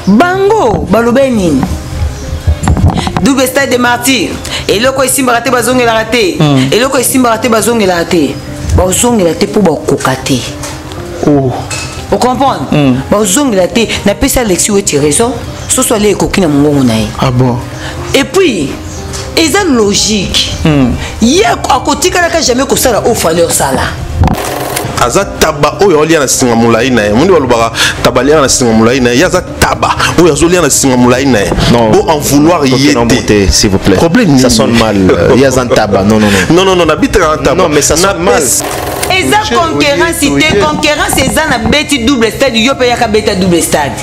Bango baloba nini? Double stade de martyr, eloko esimbaka te, bazongelaka te. Eloko esimbaka te, bazongelaka te, bazongela te mpo bakoka te. Oh. Ocomprendre? Bazongela te. Napesi Alexi Weti raison, soso ale ekoki na mongongo na ye. Ah bon. Et puis eza logique. Ye akotikalaka jamais kosala oyo Fally osala. Aza taba oyo aolia na singa molai na ye. Mondi balobaka taba aliaka na singa molai na ye. Ye aza taba oyo azolia na singa molai na ye. Non. Bo en vouloir ye Non, te. monter, s'il vous plaît. Problème Ça nini? sonne mal. Ye aza ntaba. Non, non, non. Non, non, non, nabitaka na taba. Non, mais ça sonne mal. Eza Oye, concurrence oye, te. oye. Concurrence eza na beti double stade, yo mpe yaka beta double stade.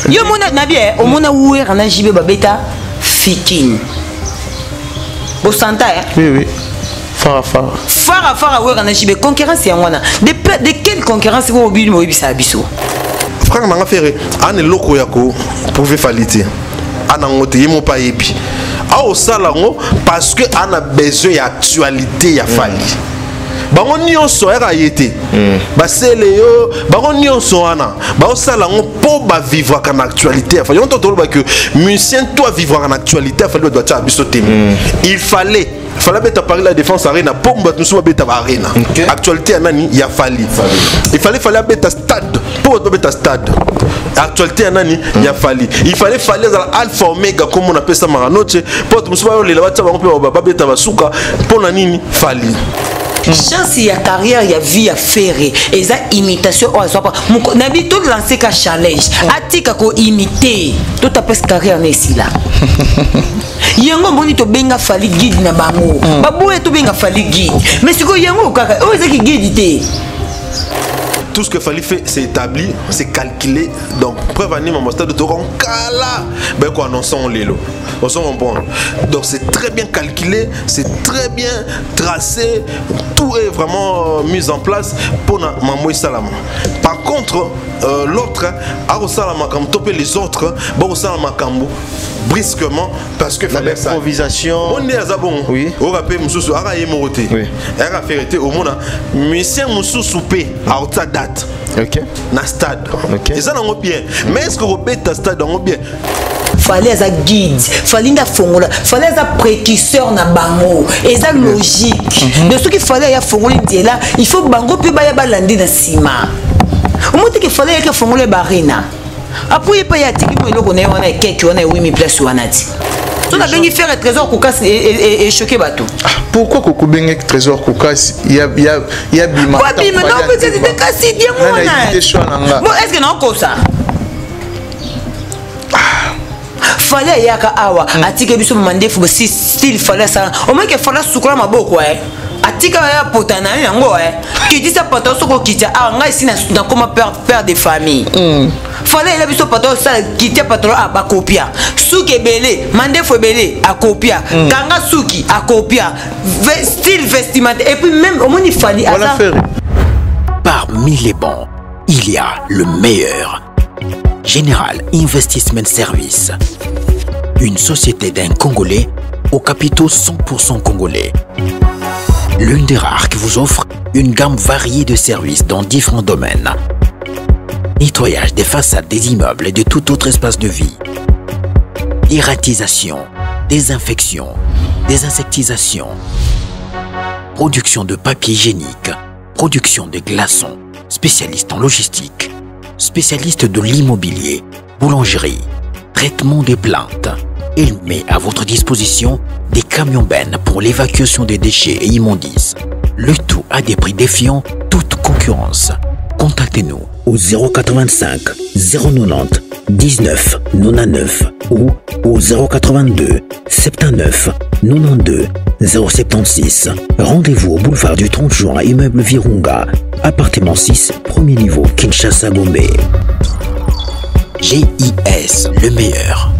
Yo mona na bien, omona Wera na JB babeta Fikin, bosanta, eh? Oui. Fara fara. Fara fara, Wera na JB, concurrence yango wana de quelle concurrence oyo obili oyebisa biso? Frère nanga Ferre ana eloko ya koprouver Fally te, ana yango te. Ye mo mpe ayebi aosala yango parce que ana besoin ya actualité ya Fally. Bango nyonso ayaka ye te, basele yo, bango nyonso wana baosala yango mpo bavivraka na actualité ya Fally. Yango to toloba ke musicien to avivraka na actualité ya Fally, bato batiaka biso te. Il fallait abeta Paris La Défense Arena mpo bato mosusu babeta ba Arena. Actualité ya nani? Ya Fally. Il fallait abeta stade mpo bato babeta stade. Actualité ya nani? Ya Fally. Il fallait Fally azala alpha omega, kombo napesamaka noche, mpo bato mosusu bayolela, batia bango mpe babeta basuka. Mpo na nini? Fally. Chance ya carrière ya vie ya Ferre eza imitation oyo azwaka. Nabi tolance ka challenge, atika koimiter, totapesi carrière na esila. Yango mboni tobenga Fally guide na bango, baboya tobenga Fally guide, mais sikoyo yango kaka oyo ezaki guide te. Tout ce que Fally fait, c'est établi, c'est calculé. Donc preuve anime mon stade de kala ben quoi, annonçons lelo, on s'en comprend. Donc c'est très bien calculé, c'est très bien tracé, tout est vraiment mis en place pour na mamo salama. Par contre, l'autre akosala makambo to mpe les autres bakosala makambo brusquement parce que Na fallait ça. improvisation. Onde aza bongo. Oka mpe mosusu aka ye moko te. Ayaka Ferre te, omona musicien mosusu mpe aotia date na stade. Eza nango bien, mais est ce que kobeta stade yango bien? Fally aza guide, Fally nde afongola, Fally aza précurseur na bango, eza logique. De soki Fally aya afongoli nzela, il faut bango mpe baya balandi na nsima. Omoni teke Fally ayaki afongola ba Arena, après ye mpe ye atiki mo eloko na ye wana, ekeke wana ewimi place wana ti so nabengi Ferre Trésor Kokasi, echoquer bato. Pourquoi kokobenge Trésor Kokasi ya bima? Babima naopekasi kasi yango wana. Bon, est ce que naokosa? Fally ayaka awa, atiki biso mandefu, si style Fally asala, omoki Fally asukola maboko e atika ya pota na ye yango e kitisa pota. Soki okitya awa, ngai esi nakoma père de famille. Fally ayela biso patron, osala kitia patron a bakopia suki ebele, mandefu ebele akopia, kanga suki akopia, style vestimentaire et puis même omoni Fally Voilà aza Ferre. Parmi les bons, il y a le meilleur. General Investment Service. Une société d'un Congolais aux capitaux 100% congolais. L'une des rares qui vous offre une gamme variée de services dans différents domaines. Nettoyage des façades des immeubles et de tout autre espace de vie. Dératisation, désinfection, désinsectisation, production de papier hygiénique, production de glaçons, spécialiste en logistique, spécialiste de l'immobilier, boulangerie, traitement des plantes. Il met à votre disposition des camions bennes pour l'évacuation des déchets et immondices. Le tout à des prix défiant toute concurrence. Contactez-nous au 085 090 19 99 ou au 082 79 92 076. Rendez-vous au boulevard du 30 juin, immeuble Virunga, appartement 6, premier niveau, Kinshasa Gombe. GIS, le meilleur.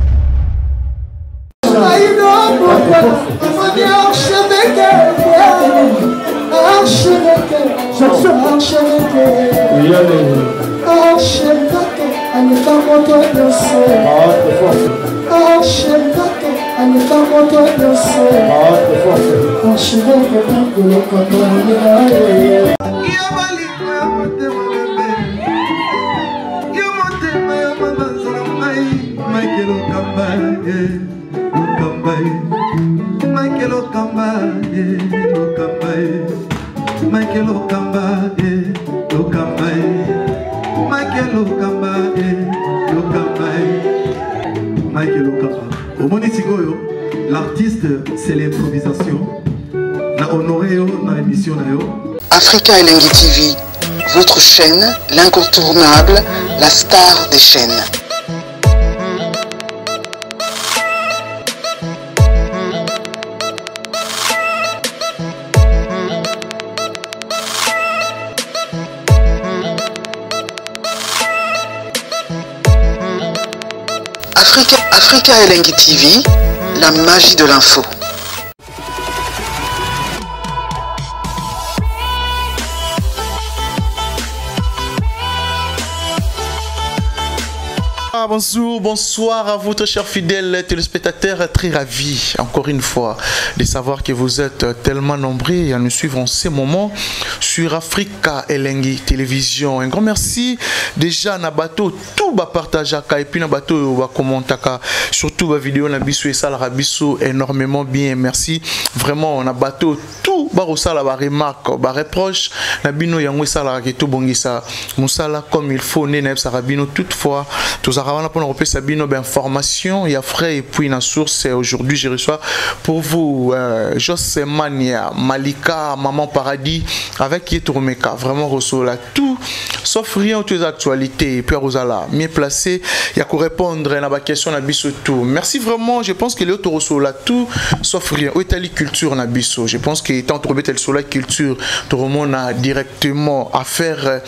Archevêque, aleka moto nyonso. Archevêque, aleka moto nyonso. Archevêque, kolokotolela. Yo bolingo ya motema bebe, yo motema ya mabanza na ngai. Lokamba, eh, Lokamba, eh. Michael Lokamba, eh, Lokamba, eh. Michael Lokamba, eh, Lokamba, eh. Michael Lokamba, eh, Lokamba, eh. Michael Lokamba. Omoni sikoyo, l'artiste, c'est l'improvisation. Na honoré yo na émission na yo. Africa Elengi TV, votre chaîne, l'incontournable, la star des chaînes. Africa, Africa Elengi TV, la magie de l'info. Ah, bonjour, bonsoir à vous, très chers fidèles téléspectateurs. Très ravi, encore une fois, de savoir que vous êtes tellement nombreux à nous suivre en ces moments sur Africa Elengi Télévision. Un grand merci déjà na bato tout ba partageaka et puis na bato ba commentaka surtout ba vidéo na biso et ça biso énormément bien. Merci vraiment na bato tout ba rosala ba remarque, ba reproche na bino yango esalaka ke tobongisa mosala comme il faut nde nayebisaka bino toutefois tozalaka wana mpona kopesa bino bainformation ya frais et puis na source. Aujourd'hui je reçois pour vous Jos Mania Malika, Maman Paradis, avec qui tokomeka vraiment kosola tout sauf rien, toutes les actualités, et puis akozala mieux placé ya korépondre na baquestion na biso tout. Merci vraiment. Je pense que lelo tokosola tout sauf rien oyo etali culture na biso. Je pense que tant tokobeta lisolo ya culture, tokomona directement affaire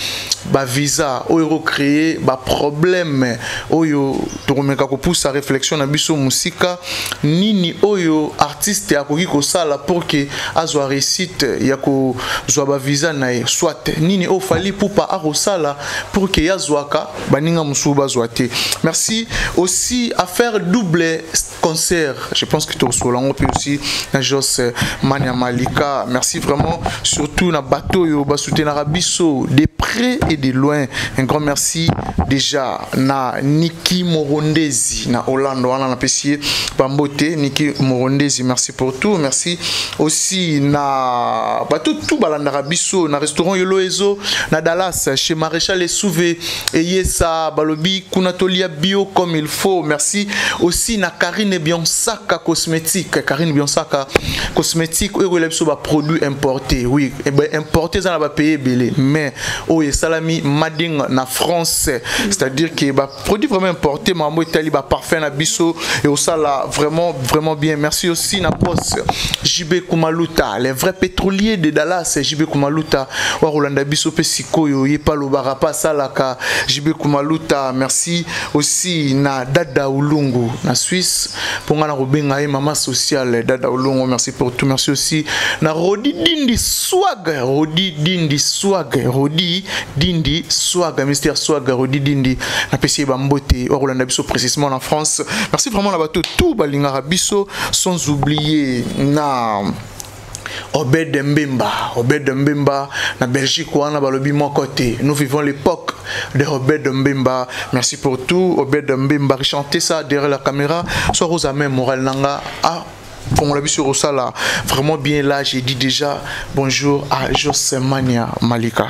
bavisa oyo ekocréer baproblème oyo tokomeka kopusa réflexion na biso mosika. Nini oyo artiste akoki kosala pour ke azwa réussite ya kozwa bavisa na ye, soit nini oyo Fally Ipupa akosala pour ke ye azwaka, baninga mosusu bazwa te? Merci aussi. Affaire double concert, je pense que tokosola yango mpe aussi na Jos Mania Malika. Merci vraiment, surtout na bato oyo basoutenaka biso de près et de loin. Un grand merci déjà na Niki Morondezi na Hollande wana, napesi ye bambote. Niki Morondezi, merci pour tout. Merci aussi na bato tout balandaka biso na restaurant Yolo Ezo na Dallas, chez Maréchal Esouve Eyesa, balobi kuna tolia bio comme il faut. Merci aussi na Karine Bionsaka Cosmétique. Karine Bionsaka Cosmétique oyo ekoyela biso baproduit importé. Oui, eh ben, importé eza na bapays ebele, mais oyo esalami mading na France, c'est-à-dire que baproduit vraiment importé, makambo etali baparfum na biso eosala vraiment vraiment bien. Merci aussi na boss JB Kumaluta, les vrais pétroliers de Dallas. JB Kumaluta warolanda biso mpe sikoyo, ye pa alobaka pa asalaka. JB Kumaluta, merci aussi na Dada Ulungu na Suisse, mpo nga na kobenga ye mama sociale. Dada Ulungu, merci pour tout. Merci aussi na Rodi Dindi Swag, Rodi Dindi Swag, Rodi Dindi Swag, Mister Swag, Rodi Dindi, napesi ye bambote, warolanda biso précisément en France. Merci vraiment na bato tout balingaka biso, sans oublier na Obed Mbemba, Obed Mbemba na Belgique wana, balobi moko te. Nous vivons l'époque de Obed Mbemba. Merci pour tout Obed Mbemba. Chanter ça derrière la caméra. Soit Rosa même moral nanga ah on l'a vu sur là vraiment bien. Là, j'ai dit déjà bonjour à Josemania Malika.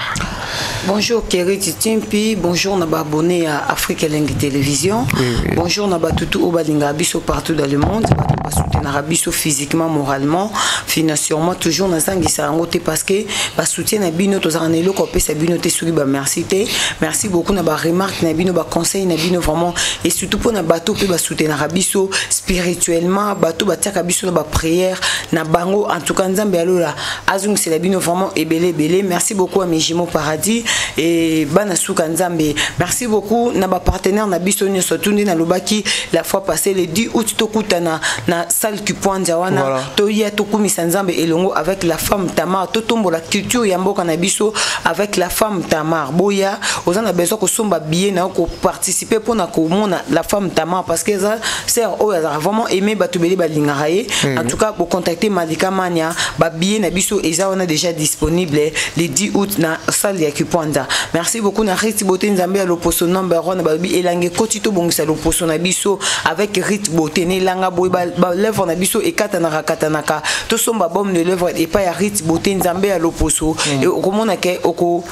Bonjour Kerry Titimpi, bonjour na abonné à Afrique Elengi Télévision. Oui. Bonjour na batutu oyo balinga biso partout dans le monde, bato basoutenaka biso physiquement, moralement, financièrement, toujours nazangisa yango te parce que basoutien na bino tozalaka na eloko opesa bino te soki bamerci te. Merci beaucoup na baremarque na bino, baconseil na bino vraiment, et surtout mpona bato mpe basoutenaka biso spirituellement, bato batiaka biso na baprière na bango. En tout cas, Nzambe alola azongisela bino vraiment ebele ebele. Merci beaucoup à mes jumeaux paradis et bana suka Nzambe. Merci beaucoup na bapartenaire na biso nyonso. Tundi nalobaki la fois passée, le 10 août tokutana na salle Kipwanza wana. Toya tokumisa Nzambe elongo avec la femme Tamar, totombola culture ya mboka na biso avec la femme Tamar. Boya, oza na besoin kosomba billet na koparticiper mpona komona la femme Tamar, parce que eza sœur oyo azalaka vraiment aimé, bato ebele balingaka ye. En tout cas bocontacte Malika Mania, babillet na biso eza wana déjà disponible le 10 août na salle ya Kipwanza. Merci beaucoup na Rit Beauté, Nzambe ya loposo number 1. Balobi elange ekoti, tobongisa loposo na biso avec Rit Beauté. Na elanga boye, balèvre na biso ekatanaka katanaka, tosomba baume de lèvre epai ya Rit Beauté, Nzambe ya loposo. Okomona ke oko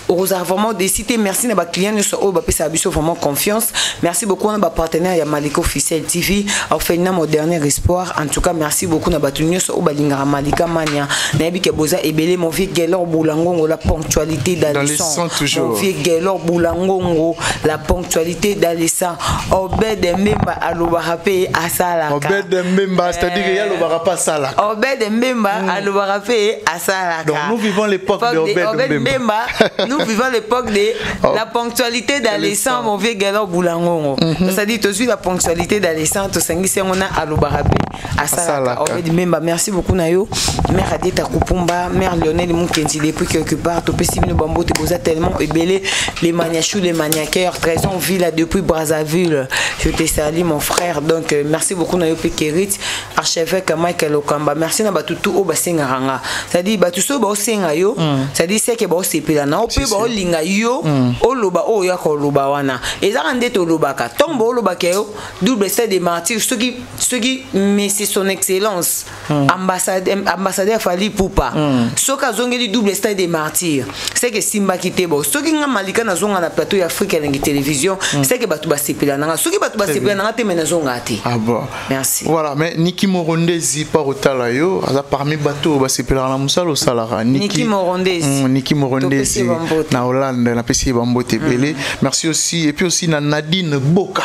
okozala vraiment décidé. Merci na baclient nyonso oyo bapesaka biso vraiment confiance. Merci beaucoup na bapartenaire ya Malika Officiel TV, orphelinat Mon Dernier Espoir. En tout cas, merci beaucoup na bato nyonso oyo balingaka Malika Mania. Nayebi ke boza ebele. Mon vieux Gelor Boulangongo, la ponctualité dans Dans le le sang. sang toujours. Mon vieux Gelor Boulangongo, la ponctualité dans le sang. Obed Mbemba alobaka mpe asalaka. Obed Mbemba, c'est-à-dire que yalobaka pas asalaka. Obed Mbemba alobaka mpe asalaka. Donc, nous vivons l'époque de Obed Mbemba. Mbemba. Nous vivons l'époque de Oh. la ponctualité dans les sangs, mon vieux Galor Boulangongo. C'est-à-dire, tu suis la ponctualité dans les sangs, tosangisi yango na alobaka mpe asalaka. Asalaka. Obed Mbemba, merci beaucoup na yo. Mère Adeta Kupumba, mère Lionel Mukenzi, depuis quelque part, topesi bino bambote, boza tellement ebele, les maniachou, les maniaqueurs, Trésor Villa depuis Brazzaville. Je te salue, mon frère. Donc, merci beaucoup na yo pe Kerit, archevêque Michael Okamba. Merci na batu tout oyo basengaka nga. C'est-à-dire, batu so baosenga yo, c'est-à-dire, c'est que baosepela na yo mpe baolinga yo oloba oyo oyaka oloba wana. Ezaka nde tolobaka ntongo baolobaka yo double stade de martyr. Soki monsieur son excellence ambassadeur Fally Ipupa, soki azongeli double stade de martyr, c'est que esimbaki te. Bo soki nga Malika nazonga na plateau ya Afrique Elengi Télévision, c'est que bato basepela nanga. Soki bato basepela nanga te, me nazonga te. Ah bon. Merci. Voilà, mais Niki Morondezi par otala yo, aza parmi bato basepelaka na mosala osalaka. Niki Morondezi. Niki Morondezi Topesi ye bambote. Na Hollande, napesi ye bambote ebele. Merci aussi et puis aussi na Nadine Boka.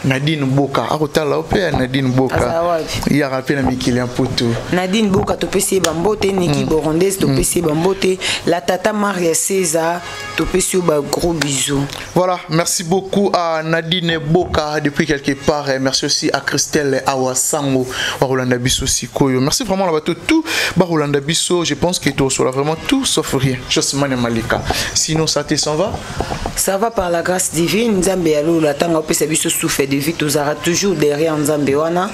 Nadine Boka, akotala yo mpe ya Nadine Boka. Aza wapi? Yaka mpe na mikili ya Mputu. Nadine Boka, topesi ye bambote. Niki Borondese, topesi ye bambote. La tata Maria César, topesi yo bagros bisous. Voilà, merci beaucoup à Nadine Boka depuis quelque part et merci aussi à Christelle Awasango Barolanda Biso sikoyo. Merci vraiment à bato tout Barolanda Biso, je pense que tout sur vraiment tout sauf rien. Josman Malika. Sinon ça te s'en va? Ça va par la grâce divine. Nzambe ya lola, ntango apesa biso souffle de vie, tozalaka toujours derrière Nzambe wana.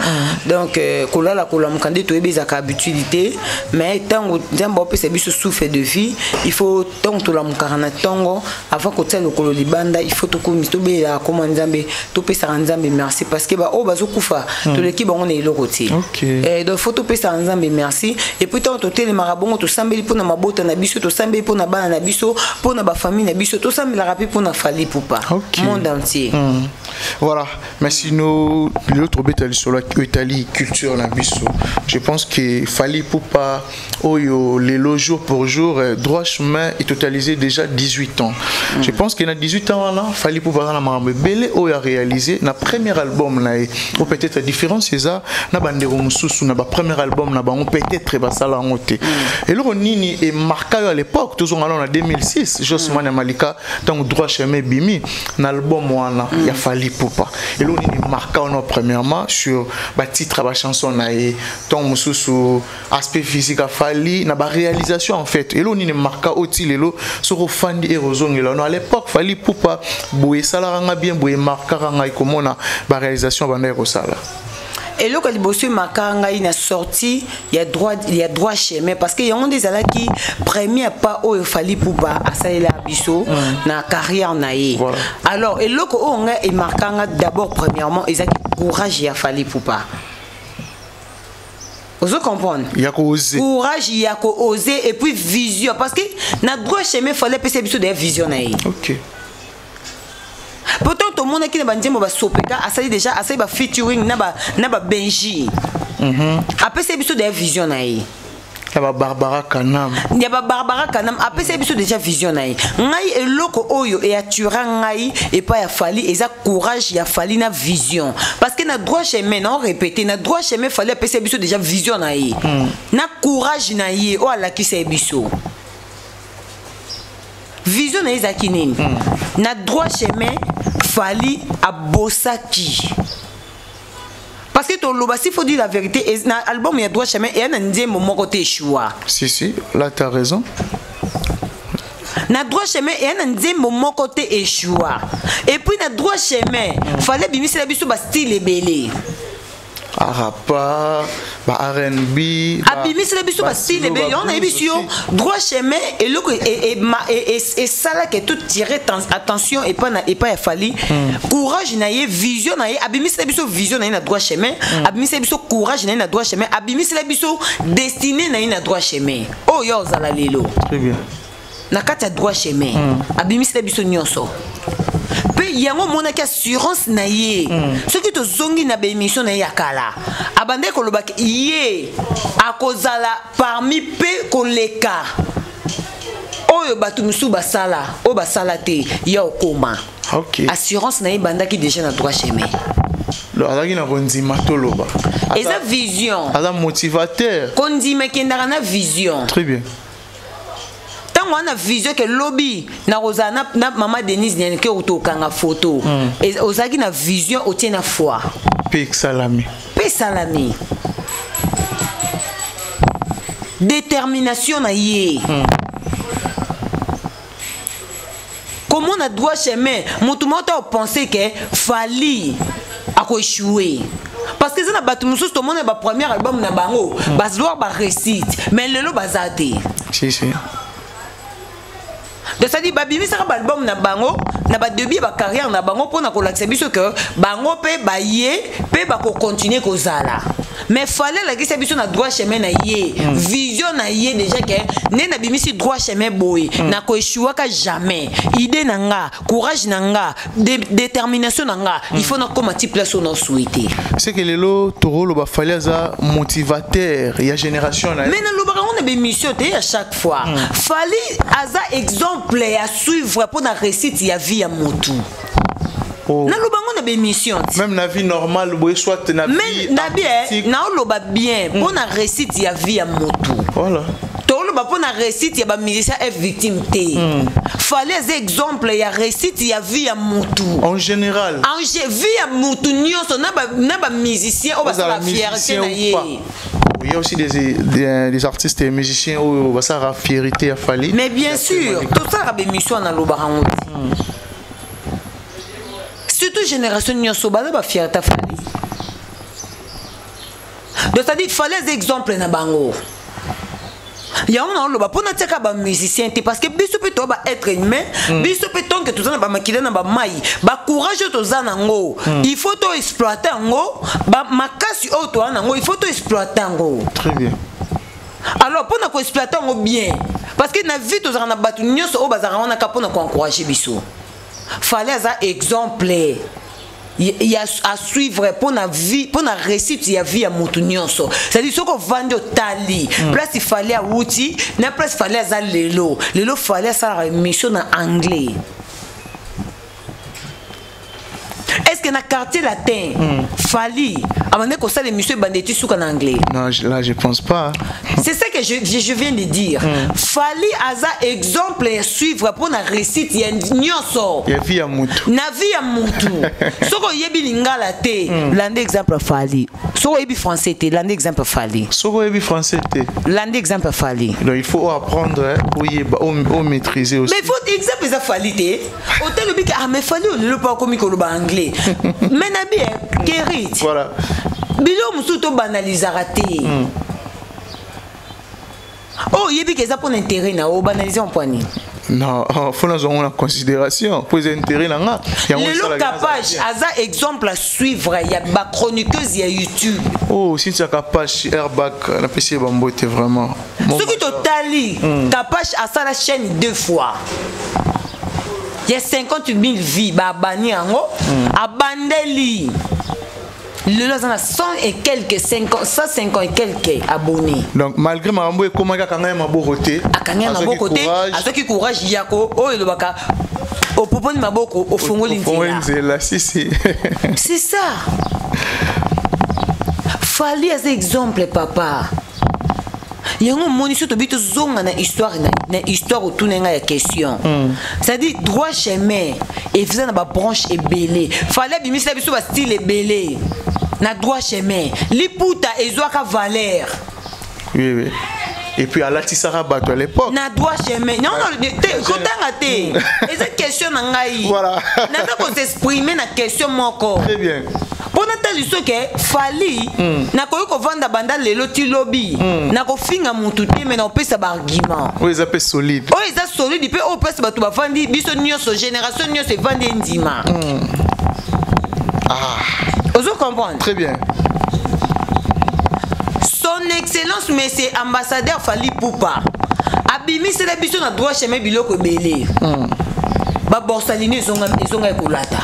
Donc kolala kolamuka nde toyebi ezalaka habitude te, mais ntango Nzambe apesa biso souffle de vie, il faut ntango tolamukaka na ntongo, avant kotia lokolo libanda, il faut tokomi tobelelaka koma Nzambe, topesaka Nzambe merci, parce que baoyo bazokufa, toleki bango na eloko te. Donc faut topesaka Nzambe merci. Et puis ntango totelemaka bongo, tosambeli mpona mabota na biso, tosambeli mpona bana na biso, mpona bafamille na biso, tosambelaka mpe mpona Fally Ipupa, monde entier. Voilà, mais sinon l'autre bête sur la Italie culture na biso. Je pense que Fally Ipupa oyo lelo jour pour jour, droit chemin est totalisé déjà 18 ans. Je pense qu'il a 18 ans là, Fally Ipupa na makambo ebele oyo a réalisé na premier album na ye. Ou peut-être la différence c'est ça na bandeko mosusu na ba premier album na bango peut-être basala yango te. Eloko nini e marqua yo à l'époque, tozonga na 2006, Josman Malika, ntango droit chemin bimi na album wana ya Fally Ipupa, eloko nini marqua wana premièrement sur batitre ya bachanson na ye, ntango mosusu aspect physique ya Fally na baréalisation, en fait eloko nini marqua oti lelo soki ofandi erozongela no à l'époque Fally Ipupa boye esalaka nga bien, boye emarquaka ngai komona baréalisation banda ekosala? Eloko ya liboso emarquaka ngai na sortie ya droit chemin, parce que yango nde ezalaki premier pas oyo Fally Ipupa asalela biso na carrière na ye. Alors eloko oyo ngai emarquaka nga d'abord, premièrement, ezalaki courage ya Fally Ipupa. Ozo comprendre? Ya kooser. Courage ya kooser et puis vision, parce que na droit chemin, fallait apesa biso deya vision na ye. Pourtant tomonaki na banzembo basopeka, asali déjà, asali bafeaturing na babenji, apesa biso deya vision na ye. Ya babarbara Kanam. Ya babarbara Kanam, apesa biso déjà vision na ye. Ngai eloko oyo eattirer ngai epai ya Fally eza courage ya Fally na vision, parce que na droit chemin, na répété, na droit chemin, Fally apesa biso déjà vision na ye na courage na ye oyo alakisa ye biso. Vision na ye ezalaki nini? Na droit chemin, Fally abosaki, parce que toloba, s'il faut dire la vérité, na album ya droit chemin eya na nzembo moko te échoua. Si si, là tu as raison. Na droit chemin, eya na nzembo moko te échoua. Et puis na droit chemin, fallait bimisela biso bastyle ebele. Arapa, ba R&B. Abimisela biso bastyle ebele. Yango nayebisi yo, droit chemin, eloko esalaka totire attention epai na epai ya Fally, courage na ye, vision na ye. Abimisela biso vision na ye na droit chemin, abimisela biso courage na ye na droit chemin, abimisela biso destinée na ye na droit chemin oyo ozala lelo. Très bien. Na kati ya droit chemin, abimisela biso nyonso. Mpe yango omonaki assurance na ye. Soki tozongi na baémission na ye ya kala, abandaki kolobaki ye akozala parmi mpe koleka oyo bato mosusu basala, oyo basala te, ya okoma. Assurance na ye ebandaki déjà na droit chemin. Donc azalaki na kondima, toloba. Eza vision. Aza motivateur. Kondima ekendaka na vision. Très bien. Ntango wana vision ke lobi nakozala na mama Denise Nyanke tokanga photo. Ozalaki na vision, otie na foi. Mpe esalami. Mpe esalami. Détermination na ye. Komona droit chemin, motu moko ta opense ke Fally akoéchouer, parce que eza na bato mosusu tomona bapremier album na bango, bazwaka baréussite, mais lelo baza te. Si si. Donc c'est-à-dire babimisaka baalbum na bango na badébut ya bacarrière na bango mpona kolakisa biso ke bango mpe baye mpe bakocontinue kozala. Mais Fally alakisa biso na droit chemin na ye, vision na ye déjà, ke nde nabimisi droit chemin boye, nakoéchouaka jamais. Idée na nga, courage na nga, détermination na nga, il faut nakóma ti place oyo nasouhaite. C'est que lelo tokoloba Fally aza motivateur ya génération na ye. Mais nalobaka ngo na bémission te, à chaque fois. Fally aza exemple ya suivre mpo na réussite ya vie ya motu. Oh. Naloba ngo na bémission ti. Même na vie normale boye, soit na mais vie na bien artistique. Naoloba bien mpo na réussite ya vie ya motu. Voilà. Toloba mpo na réussite ya bamusicien F Victime te. Fally aza exemple ya réussite ya vie ya motu. En général. En vie ya motu nyonso, na bamusicien oyo basala Ozala fierté musicien na ou ye. pas. Il y a aussi des artistes et musiciens oyo basala fierté ya Fally. Mais bien sûr, tosalaka bémission, nalobaka yango te. Surtout génération nyonso baza bafierté Fally. Donc c'est-à-dire Fally aza exemple na bango. Yango na oloba mpo natiaka bamusicien te, parce que biso mpe toya baêtre humain. Biso mpe tonke toza na bamakila na bamai, bacourage oyo toza nango, il faut toexploite yango. Makasi oyo toza nango, il faut toexploite yango. Très bien. Alors mpona koexploite yango bien, parce que na vie tozalaka na bato nyonso oyo bazalaka wana kaka mpona koencourage biso. Fally aza exemple ya à suivre mpona vie, mpona réussite ya vie ya motu nyonso. C'est-à-dire soki ovandi, otali place Fally awuti na place Fally aza lelo. Lelo Fally asalaka émission na anglais. Est-ce que na Quartier Latin, Fally abande kosala émission ebande eti suka na anglais? Non, là je pense pas. C'est ça que je viens de dire. Fally aza exemple ya suivre mpona réussite ya nyonso. Ya vie ya mutu. Na vie ya mutu. Soki oyebi lingala te, landa exemple Fally. Soki oyebi français te, landa exemple Fally. Soki oyebi français te, landa exemple Fally. Donc il faut apprendre, hein, oyeba, o maîtriser aussi. Mais faut exemple eza Fally te. Otali obiki: ah, mais Fally olelo mpo akomi koloba anglais. Mais na bien kerit. Voilà. Biloko mosusu tobanalizaka te. Oyo oyebi ke eza mpona intérêt na yo, obanalize mpo nini? Non, faut nazwa yango na considération po eza intérêt na nga. Yango Lelo esalaka naza Kapage bien. aza exemple à suivre ya bachroniqueuse ya YouTube. Oh, Cynthia Kapache airbag, napesi ye bambote vraiment. Bon, Soki totali, Kapage asala chaîne deux fois ya 50 000 vues, baabani yango, abandeli. Lelo aza na 100 et quelques, 50, 150 et quelques abonnés. Donc malgré makambo ekomaki, akanga ye maboko te. Akangi ya Azwaki maboko te. courage. Azwaki courage yako oyo elobaka opoponi maboko, ofungoli Ofungoli nzela. nzela, si si. C'est ça. Fally aza exemple, papa. Yango omoni, so tobi tozonga na histoire, na histoire otuna ngai ya question. C'est-à-dire droit chemin eza na babranche ebele. Fally abimisela biso bastyle ebele na droit chemin. Liputa ezwaka valeur. Oui, et puis alatisaka bato à l'époque. Na droit chemin. Non, non, te, kotanga te, eza question na ngai. Voilà. Naza kosexprime na question moko. Très bien. Mpo natali soki Fally, nakoki kovanda banda lelo ti lobi, nakofinga mutu te, me nakopesa baargument. Oyo eza mpe solide. Oyo eza solide mpe oyo place bato bavandi, biso nyonso, génération nyonso evandi endima. Ozo comprendre? Très bien. Son Excellence Monsieur Ambassadeur Fally Ipupa abimisela biso na droit chemin biloko ebele. Baborsalino ezonga, ezonga ekolata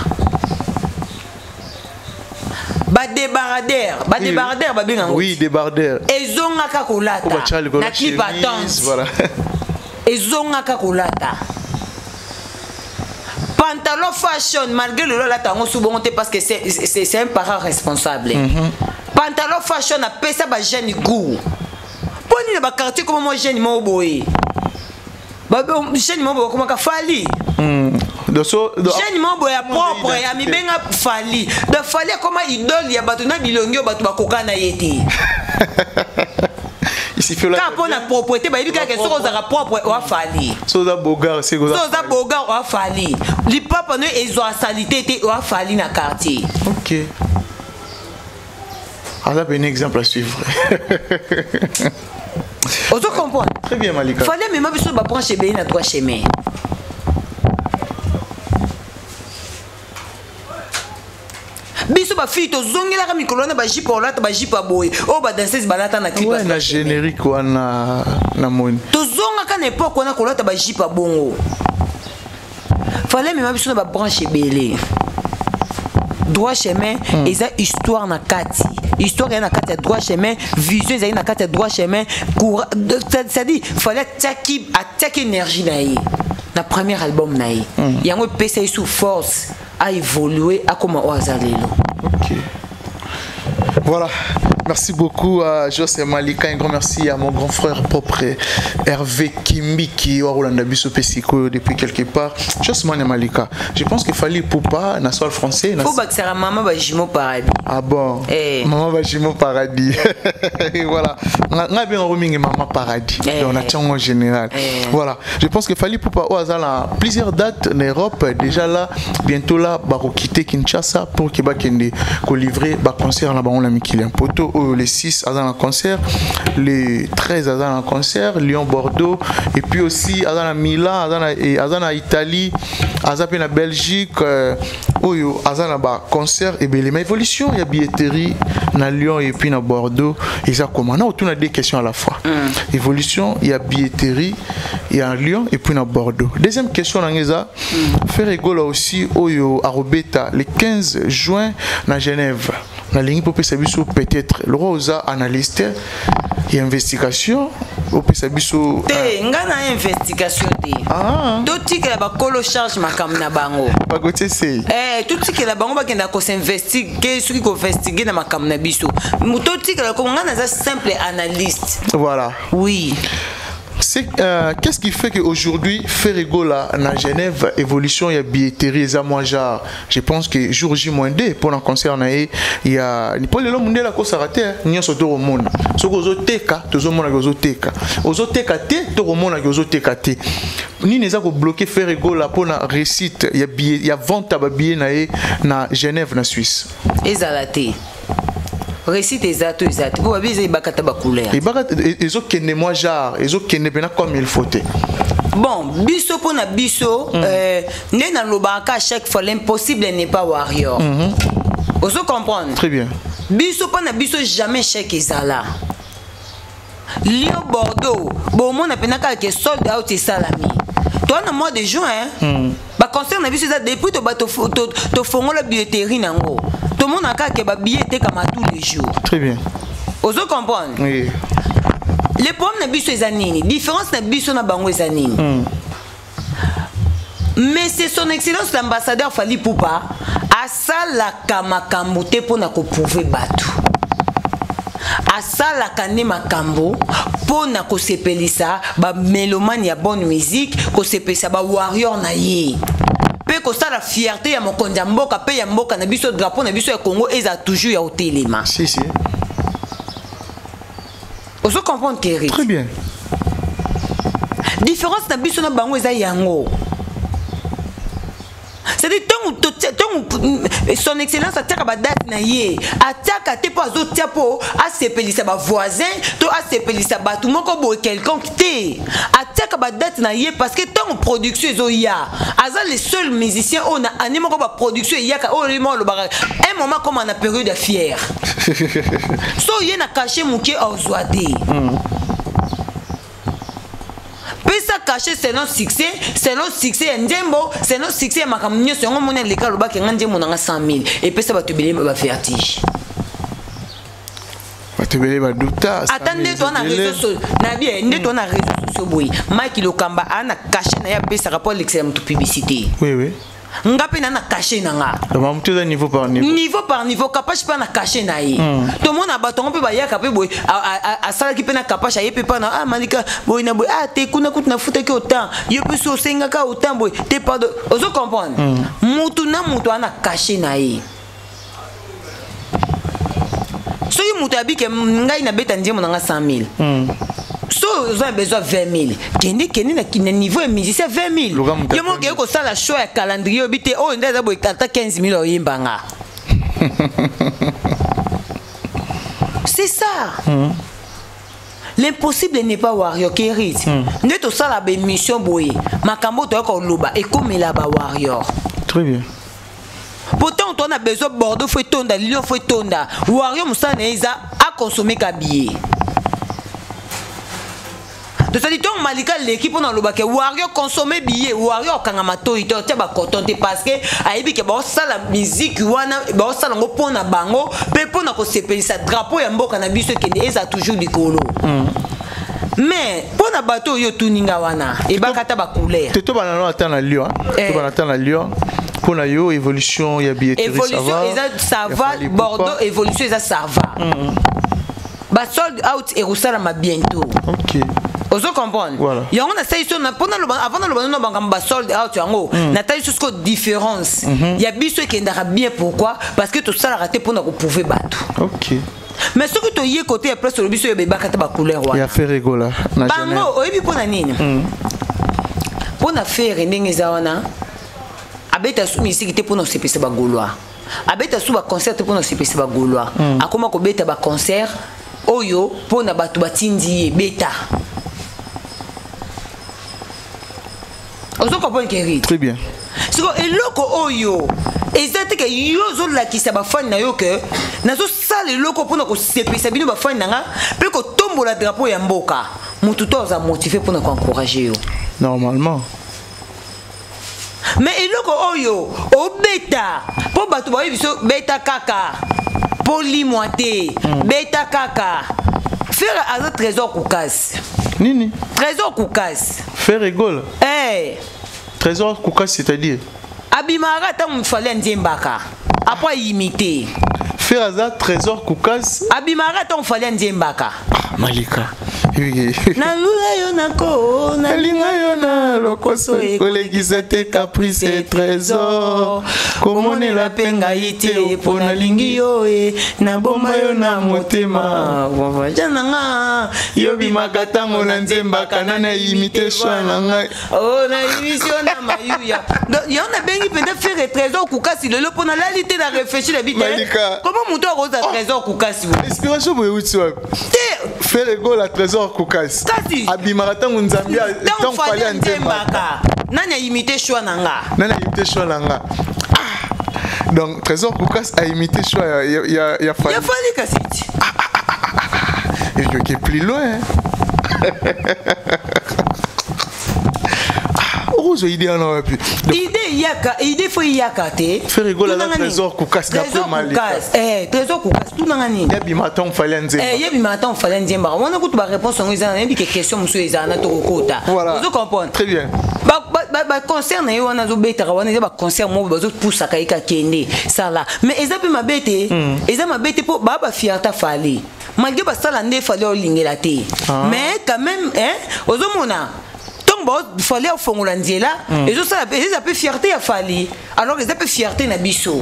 badébardeur, badébardeur babenga yango. Oui, débardeur. Ezongaka kolata Oyo batia likolo na clip chemise, attente. Voilà. Ezongaka kolata pantalon fashion, malgré lelo alata yango su bongo te, parce que c'est un parent responsable. Pantalon fashion apesa bajeune goût. Mpo nini na baquartier koma mwa jeune moko boye, jeune moko boye bakomaka Fally? Donc, Jeune moko boye ya propre identité. Amibenga Fally. Donc Fally akoma idole ya bato na bilongi oyo bato bakoka na ye te. Il suffit là. Kaka mpo na propreté, bayebi kaka soki ozalaka propre, oa Fally. So oza beau gars, c'est So oza beau gars, oa Fally. Lipapa no ezwa saleté te, oa Fally na quartier. Ok. Aza un exemple à suivre. Ozo comprendre? Très bien, Malika. Fally amema biso babranche ebele na droit chemin. Biso bafille tozongelaka mikolo wana bajupe, olata bajupe ya boye oyo badanseuse balata na clip ya Ouais, na droit chemin. générique wana na moni. Tozongaka na époque wana kolata bajupe ya bongo. Fally amema biso na babranche ebele. Droit chemin eza histoire na kati, histoire eza na kati ya droit chemin, vision ezali na kati ya droit chemin. C'est-à-dire Fally atiaki énergie na ye na premier album na ye. Yango epesa ye sous force aévolue, akoma oyo aza lelo. Ok. Voilà. Merci beaucoup à José Malika. Un grand merci à mon grand frère propre Hervé Kimbiki, Rolanda Biso Pesiko depuis quelque part. José Malika. Je pense qu'il fallait pour pas na sol français. Fo bakisaka mama bajumeau paradis. Ah bon. Eh. Maman bajumeau paradis. Et voilà. Nga bien remingi maman paradis. Eh. Donc on a en général. Eh. Voilà. Je pense que Fally Ipupa au hasard là, plusieurs dates en Europe déjà là, bientôt là ba quitter Kinshasa pour que ba kende ko livrer ba concert là ba on la mikili. Poto le 6 aza na concert, le 13 aza na concert Lyon, Bordeaux, et puis aussi aza na Milan, aza na et aza na Italie, aza pe na Belgique, oyo aza na ba concert ebele. Mais évolution ya billetterie na Lyon et puis na Bordeaux eza comment? Na autour na deux questions à la fois. Évolution ya billetterie ya Lyon et puis na Bordeaux. Deuxième question na ngeza, Ferre Gola aussi oyo arobeta le 15 juin na Genève. Na lingi po pesa biso peut-être le roi oza analyste ya investigation, opesa biso. Te, nga na investigation te. Ah. Totikela bakolo charge makambo na bango. Bagotie sei. Eh, totikela bango bakenda kosinvestigue, soki koinvestigue na makambo na biso. Totikela kongo, nga naza simple analyste. Voilà. Oui. Qu'est-ce qui fait qu'aujourd'hui, Ferre Gola, na Genève, évolution, il y a billetterie, et moi, genre, je pense que jour J-2, pour le concert, il y a, pour le monde, la course a raté, hein, n'y a surtout au monde. Ce que vous teka, tout le monde a teka. Ozo teka te, tout le monde a teka te. Ni n'est pas bloqué Ferre Gola pour la réussite, il y a billet, il y a vente à billet na, na Genève, na Suisse. Ezala te. Réussite eza to eza te, po babi eza ebakata bacouleur. Ebakata ezokende mwa genre, ezokende mpena comme il faut te. Bon, biso mpo na biso, nde nalobaka à chaque fois, l'impossible n'est pas warrior. Ozo comprendre? Très bien. Biso mpo na biso, jamais chèque ezala. Lyon, Bordeaux, bomona mpena kaka ke sold out esalami. Toa na mois de juin, baconcert na biso eza depuis tofongola billetterie nango, tomona kaka ke babillet etekama tous les jours. Très bien. Ozo comprendre? Oui. Le problème na biso eza nini? Différence na biso na bango eza nini? Mais c'est Son Excellence l'Ambassadeur Fally Ipupa asalaka makambo te mpona koprouve bato, asalaka nde makambo mpona kosepelisa bamélomane ya bonne musique, kosepelisa bawarrior na ye mpe kosala fierté ya mokonzi ya mboka mpe ya mboka na biso. Drapeau na biso ya Congo eza toujours ya kotelema. Si, si. Ozo comprendre, Keri? Très bien. Différence na biso na bango eza yango. C'est-à-dire ntango Son Excellence atiaka badate na ye, atiaka te mpo azotia mpo asepelisa bavoisin to asepelisa bato moko boye quelconque te. Atiaka badate na ye parce que ntango production ezoya, aza le seul musicien oyo na année moko baproduction eyaka, oyo ye moko alobaka un moment comme na période ya fière, so ye na cachet moke ozwa te. Pesa cachet selon succès, selon succès ya nzembo, selon succès ya makambo nyonso. Yango moni aleka alobaki nga nzembo nanga 100 000 epesa bato ebele bavertige. Bato ebele baduta. Ata nde toa na réseau na bien, nde toa na réseau sociaux boye, Mike Lokamba aa na cachet na ye apesaka mpo alekisela moto publicité. Oui, oui. Nga mpe na na cachet na nga. Donc moto eza niveau par niveau. Niveau par niveau. Kapache mpe na cachet na ye. Tomona bato yango mpe bayaka mpe boye, asalaki mpe na Kapache, aye mpe pana ah Malika boye na boye, ah te, kuna kutu nafutaki autant, yo mpe so osengaka autant boye te, pardon. Ozo comprendre? Mutu na mutu aza na cachet na ye. Soki moto abike ngai nabeta nzembo na nga 100 000, so oza na besoin 20 000, kende kende na niveau ya musicien 20 Luka moto 000. Yo moko ya okei kosala choix ya calendrier, oyebi te oyo nde aza boye, ata 15 000 oyembanga, c'est ça. L'impossible n'est pas warrior kerit. Nde tosala baémission boye, makambo oyo toyoka koloba ekomela bawarrior. Très bien. Pourtant toa na besoin Bordeaux fo etonda, Lyon fo etonda. Warrior, mosala na ye eza akonsome ka billet. Tosali ntongo Malika aleki mpo na olobake warrior consomme billet, warrior okanga matoi te, otia bacoton te, parce que ayebi ke baosala miziki wana, baosala yango mpo na bango mpe mpo na kosepelisa drapeau ya mboka na biso ekende eza toujours likolo. Mais mpo na bato oyo otuninga wana, ebaka ata bacouleur. Te, tobana no ata na Lyon. Eh. Tobana ata na Lyon. Mpo na yo, évolution ya billetterie? Évolution eza ça va. Bordeaux, évolution eza ça va. Basold out ekosalama bientôt. Ok. Ozo comprendre? Voilà. Yango nasali so mpo naloba, avant naloba nano makambo basold out yango, natali so siko différence ya biso ekendaka bien. Pourquoi? Parce que tosalaka te mpona koprouver bato. Mais soki toye kote ya place olobi so oyo bebaka te bacouleur wana. Ya Ferre Gola na Genève. Bango oyebi mpo na nini? Mpo na Ferre, ndenge eza wana, abeta su misiki te mpona osepesa bagaulois, abeta su baconcert te mpona osepesa bagaulois. Akoma kobeta baconcert oyo mpona bato batindi ye beta. Ozo comprendre keri? Très bien. Siko eloko oyo eza te ke yo ozolakisa bafani na yo ke nazosala eloko mpona kosepelisa bino bafani na nga mpe kotombola drapeau ya mboka, motu to aza motivé mpona koencourage yo. Normalement. Mais eloko oyo obeta mpo bato bayebi biso, beta kaka mpo limwa te, beta kaka. Ferre aza Trésor Kukasi. Nini? Trésor Kukasi. Ferre Gola. Eh. Trésor Kukasi, c'est-à-dire? Abimaka ntango Fally anzembaka, apo ayimite. Ferre aza Trésor Kukasi. Abimaka ntango Fally anzembaka. Ah, Malika. Nalula yo nako. Nalinga yo na lokoso kolekisa te, caprice trésor komonela mpe ngai te mpo nalingi yo e nabomba yo na motema. Ja na nga. Yo bimaka ntango na nzembaka, nani ayimite choix na ngai? Oh, nayebisi yo na mayuya. Donc, yango nabengi mpenza Ferre Trésor Kukasi lelo mpo nalali te, na réfléchi na bi te. Malika. Comment moto akoza Trésor Kukasi boye? Inspiration boye euti wapi? Te. Ferre Gola Trésor Kukasi. Kasi. Abimaka ntango Nzambe ntango ntango Fally Fally anzembaka. anzembaka, nani aimite choix na nga? Nani aimite choix na nga? Ah! Donc Trésor Kukasi aimite choix ya Fally. Ya Fally kasi ti. Et ok, plus loin. Ah, okozwa idée wana wapi? Idée eyaka, idée fo eyaka te. Ferre Gola aza Tunanga nini? Trésor Kukasi, d'après Trésor Malika. Kukasi. Eh, Trésor Kukasi, tunanga nini? Yabima ntango Fally anzemba. Eh, yebima ntango Fally anzembaka wana. Kutu baréponse yango eza, nayebi ke question mosusu ezala na tokokota. Voilà. Ozo comprendre? Très bien. Baconcert na ye wana azobetaka wana eza baconcert moko bazopusaka ye kakende sala, mais eza mpe mabe te, eza mabe te mpo baa bafierté Fally, malgré basala nde Fally olingela te. Mais quand même, hein, ozomona ntongo Fally afongola nzela, ezosala eza mpe fierté ya Fally, alors eza mpe fierté na biso.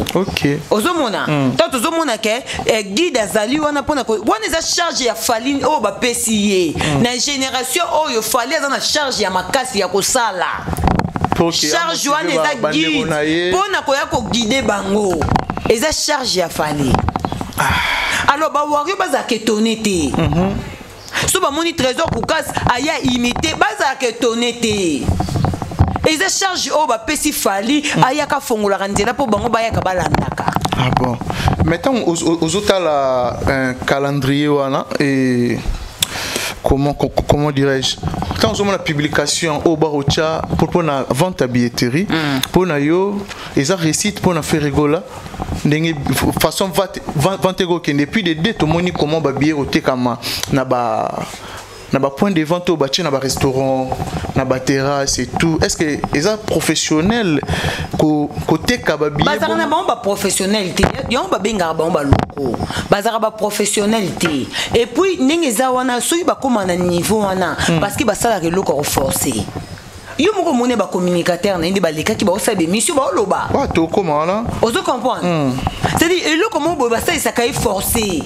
Ozomona ntango tozomona ke guide azali wana mpona wana eza charge ya Fally oyo bapesi ye na génération oyo. Fally aza na charge ya makasi ya kosala. Pour que Charge wana amotive eza bandeko guide na ye. mpo na koya koguide bango, eza charge ya Fally. Alors bawario bazalaka étonné te so bamoni Trésor Kukas aya imité, bazalaka étonné te. Eza charge oyo bapesi Fally, ayaka afongolaka nzela mpo bango bayaka balandaka. Ah bon, maintenant ozotala un calendrier wana et comment dirais-je, ntango ozomona publication oyo bakotya mpona vente ya billetterie, mpona yo eza réussite mpona Ferre Gola, ndenge façon vente ekokende? Puis de deux, tomoni comment babillet kotekama na ba point de vente oyo batie na barestaurant, na baterrasse et tout. Est ce que eza professionnel koteka babillet? Bazalaka na bango baprofessionnel te. Yango babengaka bango baloko, bazalaka baprofessionnel te. Et puis ndenge eza wana, soki bakóma na niveau wana, parce que basalaka eloko ya koforce. Yo moko omoni bacommunicateur na ye nde balekaki, baosala bémission, baoloba. Wa tokóma wana. Ozo comprendre? C'est-à-dire eloko moko boye basalisaka ye forcé,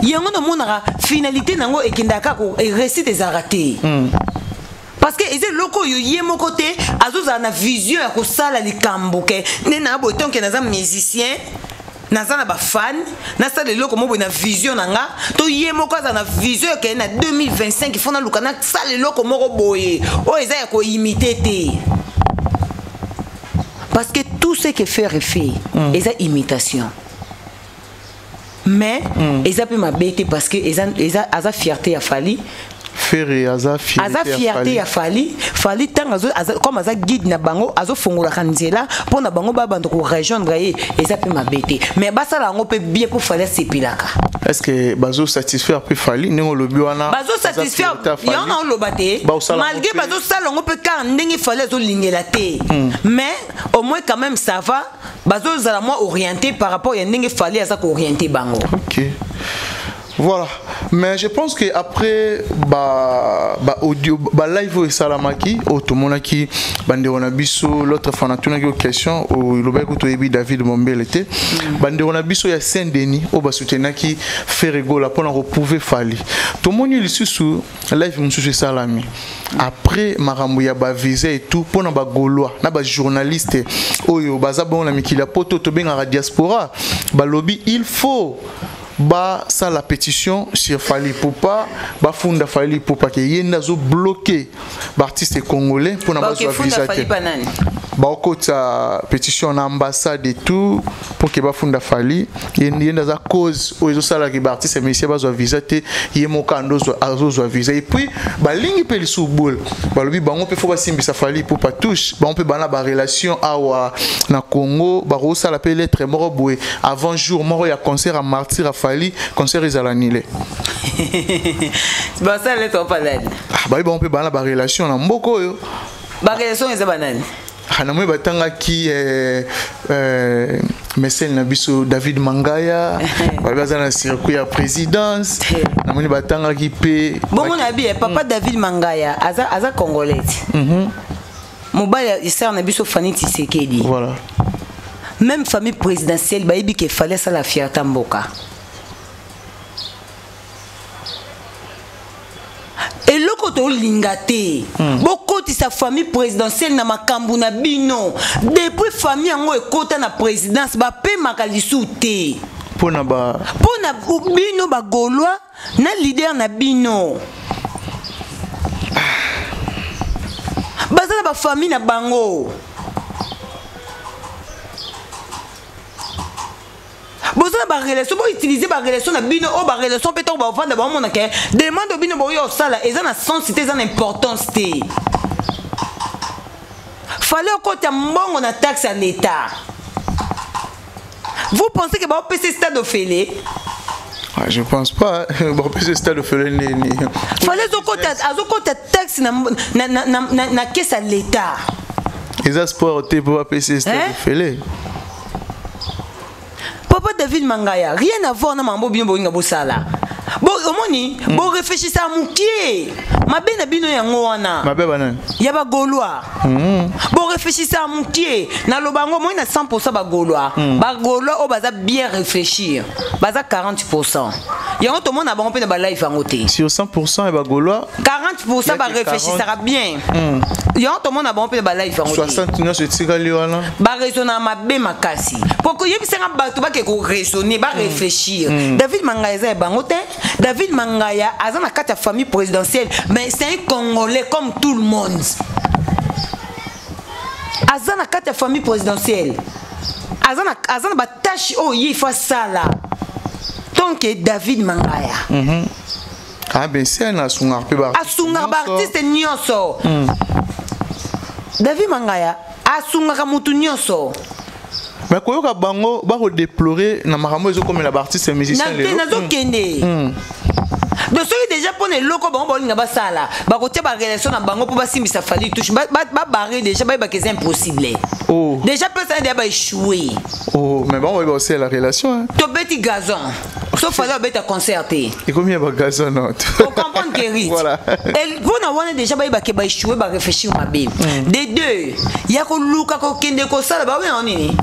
yango namonaka finalité nango ekendaka kaka réussite ezalaka te, parce que eza eloko oyo ye moko te azozala na vision ya kosala likambo ke nde na boye. Tonke naza musicien, naza na bafan, nasala eloko moko boye na vision na nga, to ye moko aza na vision ekende na 2025, il faut naluka nasala eloko moko boye oyo eza ya koimite te, parce que tout ce que Ferre fait eza imitation. Mais eza mpe mabe te, parce que eza aza fierté ya Fally. Ferre aza Aza fierté ya Fally. Fally ntango comme aza guide na bango, azofungolaka nzela mpo na bango babanda korejoindre ye. Eza mpe mabe te, mais basala yango mpe bien mpo Fally asepelaka. Est ce que bazosatisfaire mpe Fally ndenge olobi wana? Bazosatisfaire yango na oloba te. Malgré bazosala yango mpe kaka ndenge Fally azolingela te, mais au moins quand même ça va, bazozala mwa orienté par rapport ya ndenge Fally aza kooriente bango. Ok, voilà. Mais je pense que après ba audio, ba live oyo esalamaki, oyo tomonaki bandeko na biso, l'autre fois natunaki yo question, olobaki kutu oyebi David Mombele te. Bandeko na biso ya Saint Denis oyo basoutenaki Ferre Gola mpona koprouver Fally, tomoni lisusu live mosusu esalami après makambo ya bavisa et tout mpona bagaulois na bajournaliste oyo baza bongo na mikili ya poto, tobengaka diaspora. Balobi il faut basala pétition sur Fally Ipupa, bafunda Fally Ipupa ke ye nde azobloke baartiste congolais mpona bazwa visa te. Baokota pétition na ambassade et tout pour ke bafunda Fally, ye nde aza cause oyo ezosalaka baartiste musicien bazwa visa te. Ye moko ando azozwa visa. Et puis balingi mpe lisusu boule, balobi bango mpe faut basimbisa Fally Ipupa touche. Bango mpe bana barelation awa na Congo, bakosala mpe lettre moko boye avant jour moko ya concert ya Martyr ya Fally, concert ezala nile. Basala lettre opa nani? Bayebi, bango mpe bana barelation na mboka oyo. Barelation eza banani? Namoni batangaki mesele na biso David Mangaya, balobi aza na circuit ya présidence. Namoni batangaki mpe. Bongo na bi papa David Mangaya aza congolais, mobali ya sœur na biso Fani Tisekedi. Voilà. Même famille présidentielle bayebi ke Fally asala fierté mboka. Eloko tolinga te, bokotisa famille présidentielle na makambo na bino. Depuis famille yango ekota na présidence, bapemaka lisusu te. Mpona ba Mpona bino bagaulois na leader na bino, baza na bafamille na bango. Boza na barelation, boutilize barelation na bino oyo barelation mpe ntango bavanda, baomona ke demande bino boyo osala eza na sens te, eza na importance te. Fally okota mbongo na taxe ya l'État. Vous pensez que baopesa stade ofele? Ah, je pense pas bapesa stade ofele nini. Fally azokota taxe na caisse ya l'État. Eza sport te mpo bapesa stade ofele. Papa David Mangaya, rien à voir na mambo bino bolinga bosala. Bo omoni. Omoni, borefléchisa mokie. Mabe na bino yango wana. Mabe banani? Ya bagaulois. Borefléchisa mokie. Naloba yango, moi na 100 bagaulois, bagaulois oyo baza bien réfléchir baza 40. Yango tomona bango mpe na balive yango te. Sur 100 ya bagaulois, 40 Ya ke barefléchisaka bien. Yango tomona bango mpe na balive yango te. 60 nyonso etikali wana. Baraisonna mabe makasi po koyebisanga bato bake koraisonner, baréfléchir. David Mangaya eza ya bango te. David Mangaya aza na kati ya famille présidentielle, mais c'est un Congolais comme tout le monde. Aza na kati ya famille présidentielle, aza na batâches oyo ye ifo asala. Donc David Mangaya, Ah ben, se na asungaka mpe baartiste asungaka nyonso. Baartiste nyonso. David Mangaya asungaka mutu nyonso. Mais koyoka bango bakodéplorer na makambo ezokomela baartiste musicien Na te. lelo. Nazokende. Donc soki déjà mpo na eloko bango baolinga basala, bakotia barelation na bango mpo basimbisa Fally touche, babarrer déjà, bayebaka eza impossible. Oh. Déjà mpe sana deya baéchoué. Oh, mais bango bayeba osala relation, hein. Tobeti gazon so Fally abeta concert te. Ekomi ya bagazon no. Ocomprendre ke Voilà. mpona wana déjà bayebake baéchoué, baréfléchir mabe. De deux, ya koluka kokende kosala, babenga nini?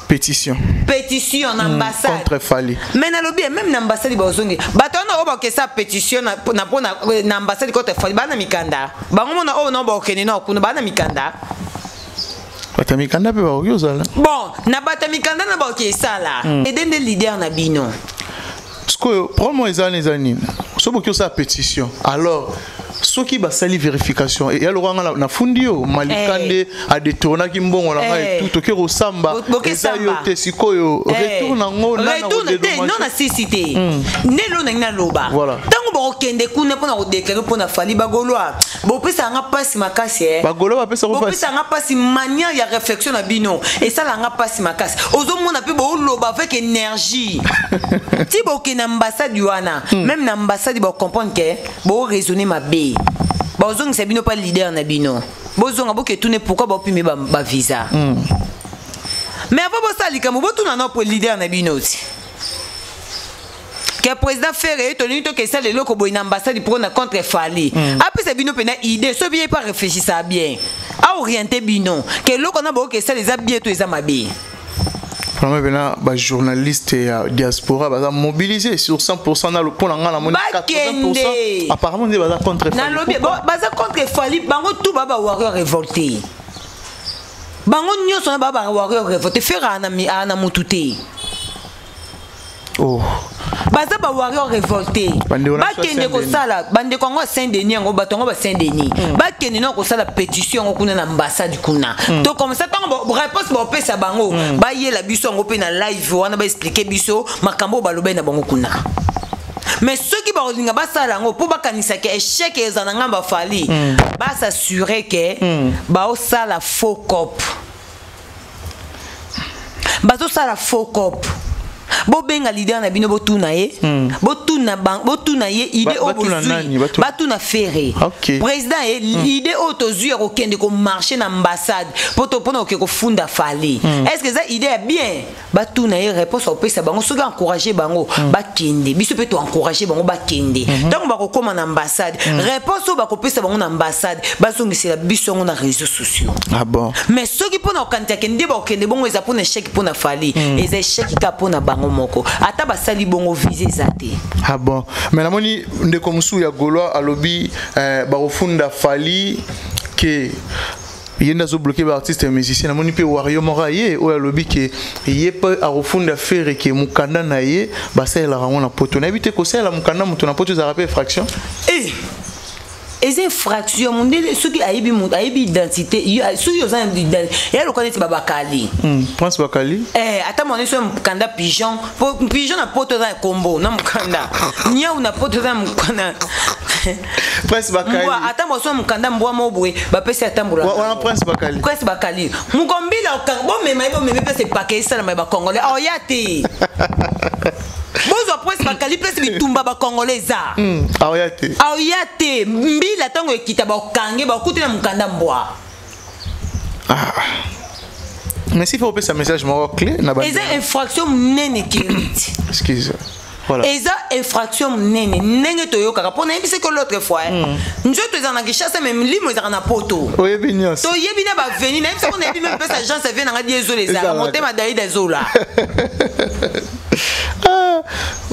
Pétition. Pétition na ambassade. Contre Fally. Mais nalobi, même na ambassade bazongi bato wana oyo bakesa pétition na mpo na ambassade contre Fally, baa na mikanda. Bango mona oyo nao bakokende nao kuna, baa na mikanda. Bato ya mikanda mpe bakoki ozala. Bon, na bato ya mikanda na bakoki esala ede nde leader na bino. Sikoyo problème oyo eza wana eza nini? So boki osala pétition, alors soki basali vérification ya lokwa nga nafundi yo Malika nde adetournaki mbongo na ngai, etu toke kosamba, eza yo te. Sikoyo retour nango? Retour te, non, na sisi te. Nde elo nangi naloba, ntango bakokende kuna mpona kodéclarer mpona Fally, bagaulois bopesaka mpasi makasi. Bagaulois bapesaka? Bopesaka mpasi. Manière ya réflexion na bino esalanga mpasi makasi. Ozomona mpe booloba avec énergie ti bokende ambassade wana. Même na ambassade bacomprendre ke boraisonner mabe, bazongisa bino mpa leader na bino. Bozonga, boketune pourquoi baopime bavisa. Mais avant bosala likambo, botuna na po leader na bino ti ke président Ferre ye, tolingi tokesala eloko boye na ambassade mpo na contre Fally. Apesa bino mpena idée. So bien, pa réfléchisa bien, aoriente bino ke eloko na bokesala eza bien to eza mabe. Vraiment mpena bajournaliste ya diaspora baza mobilisé sur 100. Na mpo na ngai namoni 80 apparemment nde baza contre. Nalobi baza contre Fally. Bango tout ba bawarrior révolté. Bango nyonso na ba bawarrior révolté. Ferre aa na mutu te. Oh. Baza bawarrior révolté. Bakende kosala, bandeko yango ya Saint Denis, yango bato yango ba Saint Denis, bakende na kosala pétition yango kuna na ambassade kuna. To comme ça, ntango réponse baopesa bango, bayela biso yango mpe na live wana, baexpliquer biso makambo oyo balobai na bango kuna. Mais soki bakolinga basala yango mpo bakanisaka échec eza na ngambo aFally, bas'assurer ke baosala faux cop, bazosala faux cop. Bobenga leader na bino, botuna ye, botuna ye idée oyo bozwi. Batuna Ferre, président ye, idée oyo tozwi ya kokende komarcher na ambassade mpo mpona koke kofunda Fally, est ce que eza idée ya bien? Batuna ye réponse akopesa bango. Soki encourage bango, bakende. Biso mpe toencourage bango, bakende. Ntango bakokóma na ambassade, réponse oyo bakopesa bango na ambassade, bazongisela biso yango na réseaux sociaux. Ah bon. Mais soki mpona kokanisa nde bakokende bongo, eza mpona échec mpona Fally, eza échec kaka mpona bango moko. Ata basali bongo, visa eza te. Ah bon. Mais namoni ndeko mosusu ya gaulois alobi bakofunda Fally ke ye nde azobloquer baartiste ya musicien. Namoni mpe wario moko aye oyo alobi ke ye mpe akofunda Ferre ke mokanda na ye basalelaka yango na poto. Nayebi te, kosalela mokanda moto na poto ezalaka mpe infraction? Eh! Eza infraction. Mondele soki ayebi moto, ayebi identité, soki oza ya lokola neti babakali. Prince Bakali. Eh, ata mwana so mokanda pigeon, po pigeon na poto eza ya kombo na mokanda niau na poto eza mokanda. Prince Bakali. Mbwa, ata mwa mokanda mbwa mo boye bapesi, atambola. Wana Prince Bakali. Prince Bakali mokombila, bomema ye, bomema mpese pake esalama ya bacongolais oya te. Bozwa Prince Bakali, place bitumba bacongolais eza. Aoya te. Aoya te. Mbila ntango ekita, bakange bakuti na mokanda mbwa. Ah. Mais s'il faut opesa message moko clé na Eza infraction monene, kerite. Excuse. Voilà. Eza infraction monene ndenge toyokaka mpo nayebisi ko l'autre fois, nzoto ezala na Kinshasa, mais milimo ezalaka na Poto. Oyebi nyonso. Toyebi na baveni, nayebisi ko nayebi meme mpesa agence avie nanga di ezola ezalaka Ezalaka. motema Daida ezola. Ah,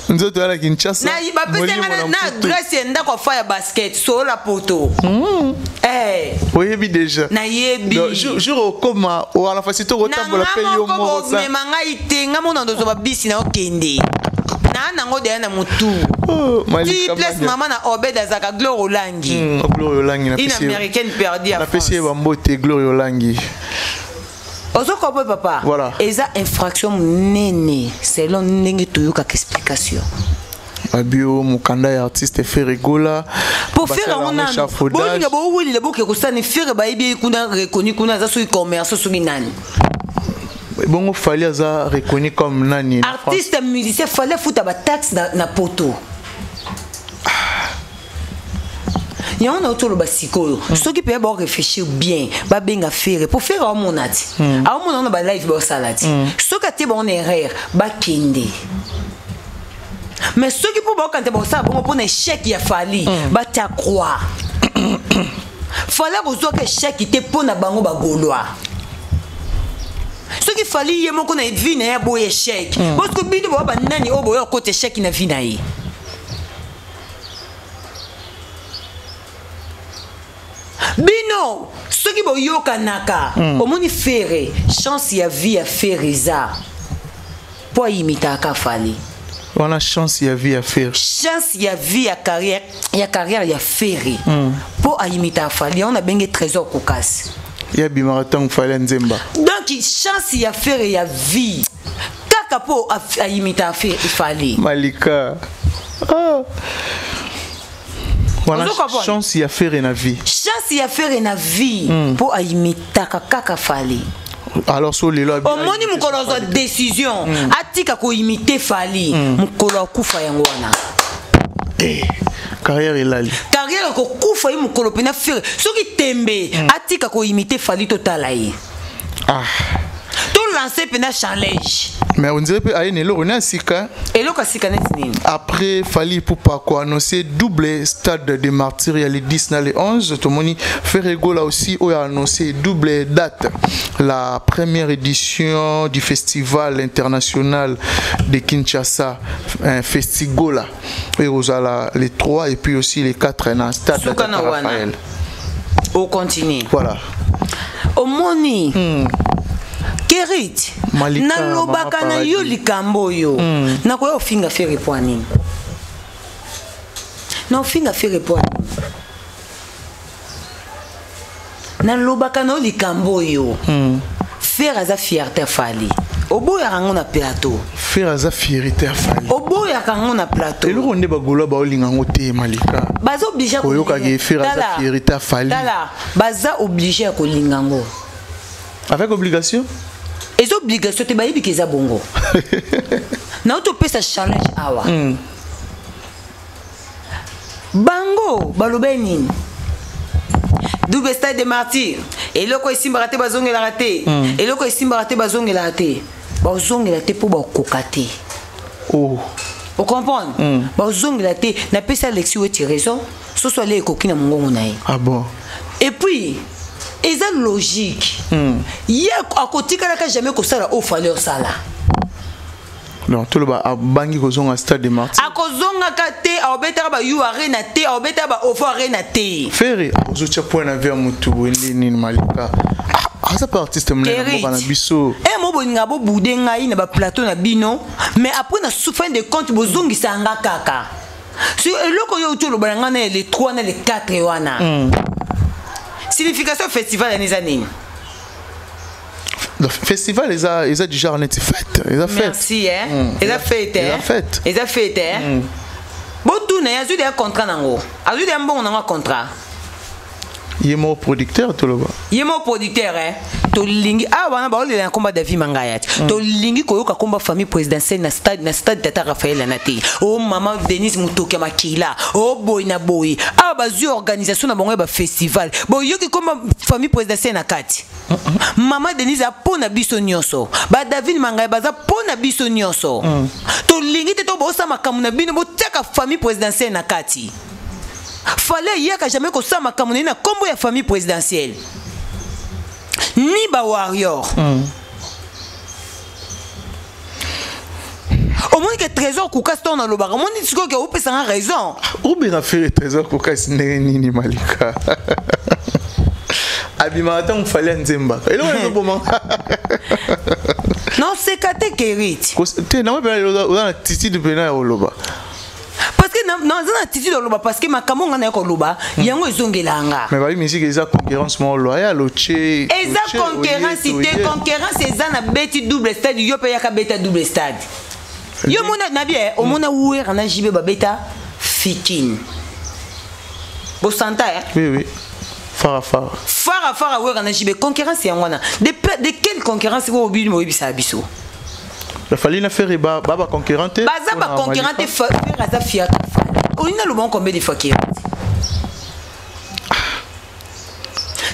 nzoto wana Kinshasa, bapesi molimo nga na na Mputu. adresse ya ndako afa ya basket solola Poto. Eh, Oyebi déjà. Nayebi. Donc, jour okoma wana facilité Na okotambola mpe nga yo moko moko sa bomema ngai te, nga mona ndozwa babisi na okende naa nango deya na motu. Oh, Ti Malika place Mania. mama na Obed azalaka, Gloire Olangi. Gloire Olangi, Une napesi ye- américaine perdue à napesi ye France. bambote, Gloire Olangi. Ozokoboy papa. Voilà. Eza infraction monene selon ndenge toyokaka explication. Babio mokanda ya artiste Ferre Gola. Po Ferre yango nanu bolinga bowelila boke kosala Ferre, bayebi ye kuna, reconnu kuna, aza soki commerce soki nani. Bongo Fally aza reconnu comme nani na France? Artiste musicien, Fally afuta bataxe na Poto. Yango na otoloba sikoyo, soki mpe baorefléchir bien, babenga Ferre po Ferre aomona ti aomona wana balive baosala ti soki atie bango na erreur, bakende. Mais soki mpo baokanta baosala bongo mpona échec ya Fally, batia croix. Fally akozwaka échec te mpo na bango bagaulois. Soki Fally ye moko na vie na ye aboya échec, parce que bino boya banani oyo boya okota échec na vie na ye? Bino soki boyokanaka, omoni Ferre, chance ya vie ya Ferre eza mpo ayimitaka Fally. Wana chance ya vie ya Ferre. Chance ya vie ya carrière ya Ferre mpo ayimitaka Fally, yango nabenge Trésor Kokasi. Ye abimaka ntango Fally ya nzemba. Donc chance ya Ferre ya vie kaka mpo ayimitaka Fally. Malika, ah. Wana Ozo comprendre? chance ya Ferre na vie. Chance ya Ferre na vie mpo ayimitaka kaka Fally. Alors so lelo Omoni, mokolo azwa décision atika koimite Fally, mokolo akufa yango wana. Eh, carrière elali. Carrière ekokufa ye mokolo mpena Ferre soki tembe atika koimite Fally, totala ye. Ah. Tolance mpena challenge. Mais on dirait mpe aye na eloko ne ya sika. Eloko ya sika neti nini? Après Fally Ipupa annoncé double stade de martyr, il y a les 10 na les 11. Tomoni Ferre Gola aussi a annoncé double date. La première édition du festival international de Kinshasa, un Festigola. Et aux les 3 et puis aussi les 4 dans stade Suka na wana. Raphaël. Ocontinue. Voilà. Omoni, Kerit, Malika, nalobaka Mama na yo Paradis. likambo oyo, nakoya ofinga Ferre po nini? Na ofinga Ferre po nini? Nalobaka na yo likambo oyo, Ferre aza fierté. Fally oboyaka yango na plateau. Ferre aza fierté ya Fally. Oboyaka yango na plateau. Eloko nde bagaulois baolinga yango te, Malika. Baza obligé ya Koyokaka kolinga. Ferre aza Tala, fierté ya Fally. tala, baza obligé ya kolinga yango. Avec obligation. Eza obligation te, bayebi ke eza bongo. Nao topesa challenge awa, bango baloba nini? Double stade de martyr, eloko esimbaka te, bazongelaka te. Eloko esimbaka te, bazongelaka te, bazongela te mpo bakoka te. Oh. Ocomprendre? Bazongela te. Napesi Alexi Weti raison, soso ale ekoki na mongongo na ye. Ah bon. Et puis eza logique, ye akotikalaka jamais kosala oyo Fally osala. Donc toloba abangi kozonga stade de martyr. Akozongaka te, aobetaka ba U Arena te, aobetaka ba OVO Arena te. Ferre azotia point na vie ya motu boye nde nini, Malika? Ah, aza pa artiste monene na mboka na biso. E mo bolinga bobude ngai na baplateau na bino, mais après na fin de compte bozongisa nga kaka so eloko oyo outi oloba na ngai na le 3 na le 4 wana. Signification festival yani eza nini? Donc, festival eza du genre neti fête, eza fête. Merci, hein. Eza fête. Eza Hein. fête. Eza fête, hein. Botuna ye, azwi deya contrat nango, azwi deya mbongo nango ya contrat. Ye moko producteur, toloba. Ye mo producteur, eh. Tolingi awa wana baolela na komba David Mangaya ti tolingi koyoka komba famille présidentielle na stade Tata Raphaël ana te. O mama Denise Motoki ya makila o boye na boye, awa bazwi organisation na bango ya bafestival, boyoki komba famille présidentielle na kati. Mama Denise aza mpo na biso nyonso, badavid Mangaya baza mpo na biso nyonso. Tolingi te. bosala makambo na bino, botiaka famille présidentielle na kati. Fally ayaka jamais kosala makambo na ye na nkombo ya famille présidentielle ni bawarrior. Omoni ke Trésor Kukasi, ntango nalobaka, omoni sikoyo ke opesanga raison. Obenga Ferre Trésor Kokasi ndenge nini? Malika abimaka ntango Fally anzembaka, eloko ezoboma. Noseka te, Keriti. Te, nango mpena lelo oza na attitude mpena ya koloba. Parce que naza na attitude oloba, parce que makambo nga naye koloba yango ezongelanga nga. Mais babi musique eza concurrence moko loyale, otie. Eza concurrence te. Concurrence eza na beti double stade, yo mpe yaka beta double stade. Yo mona na bien, omona Wera na JB babeta Fikin, bosanta, eh? Oui, fara fara. Fara fara, Wera na JB, concurrence yango wana de quelle concurrence oyo obili moyebisa biso? Fally na Ferre ba ba concurrent te. Baza baconcurrent te. Ferre aza fiata Fally. Olingi naloba ngo combien de fois ke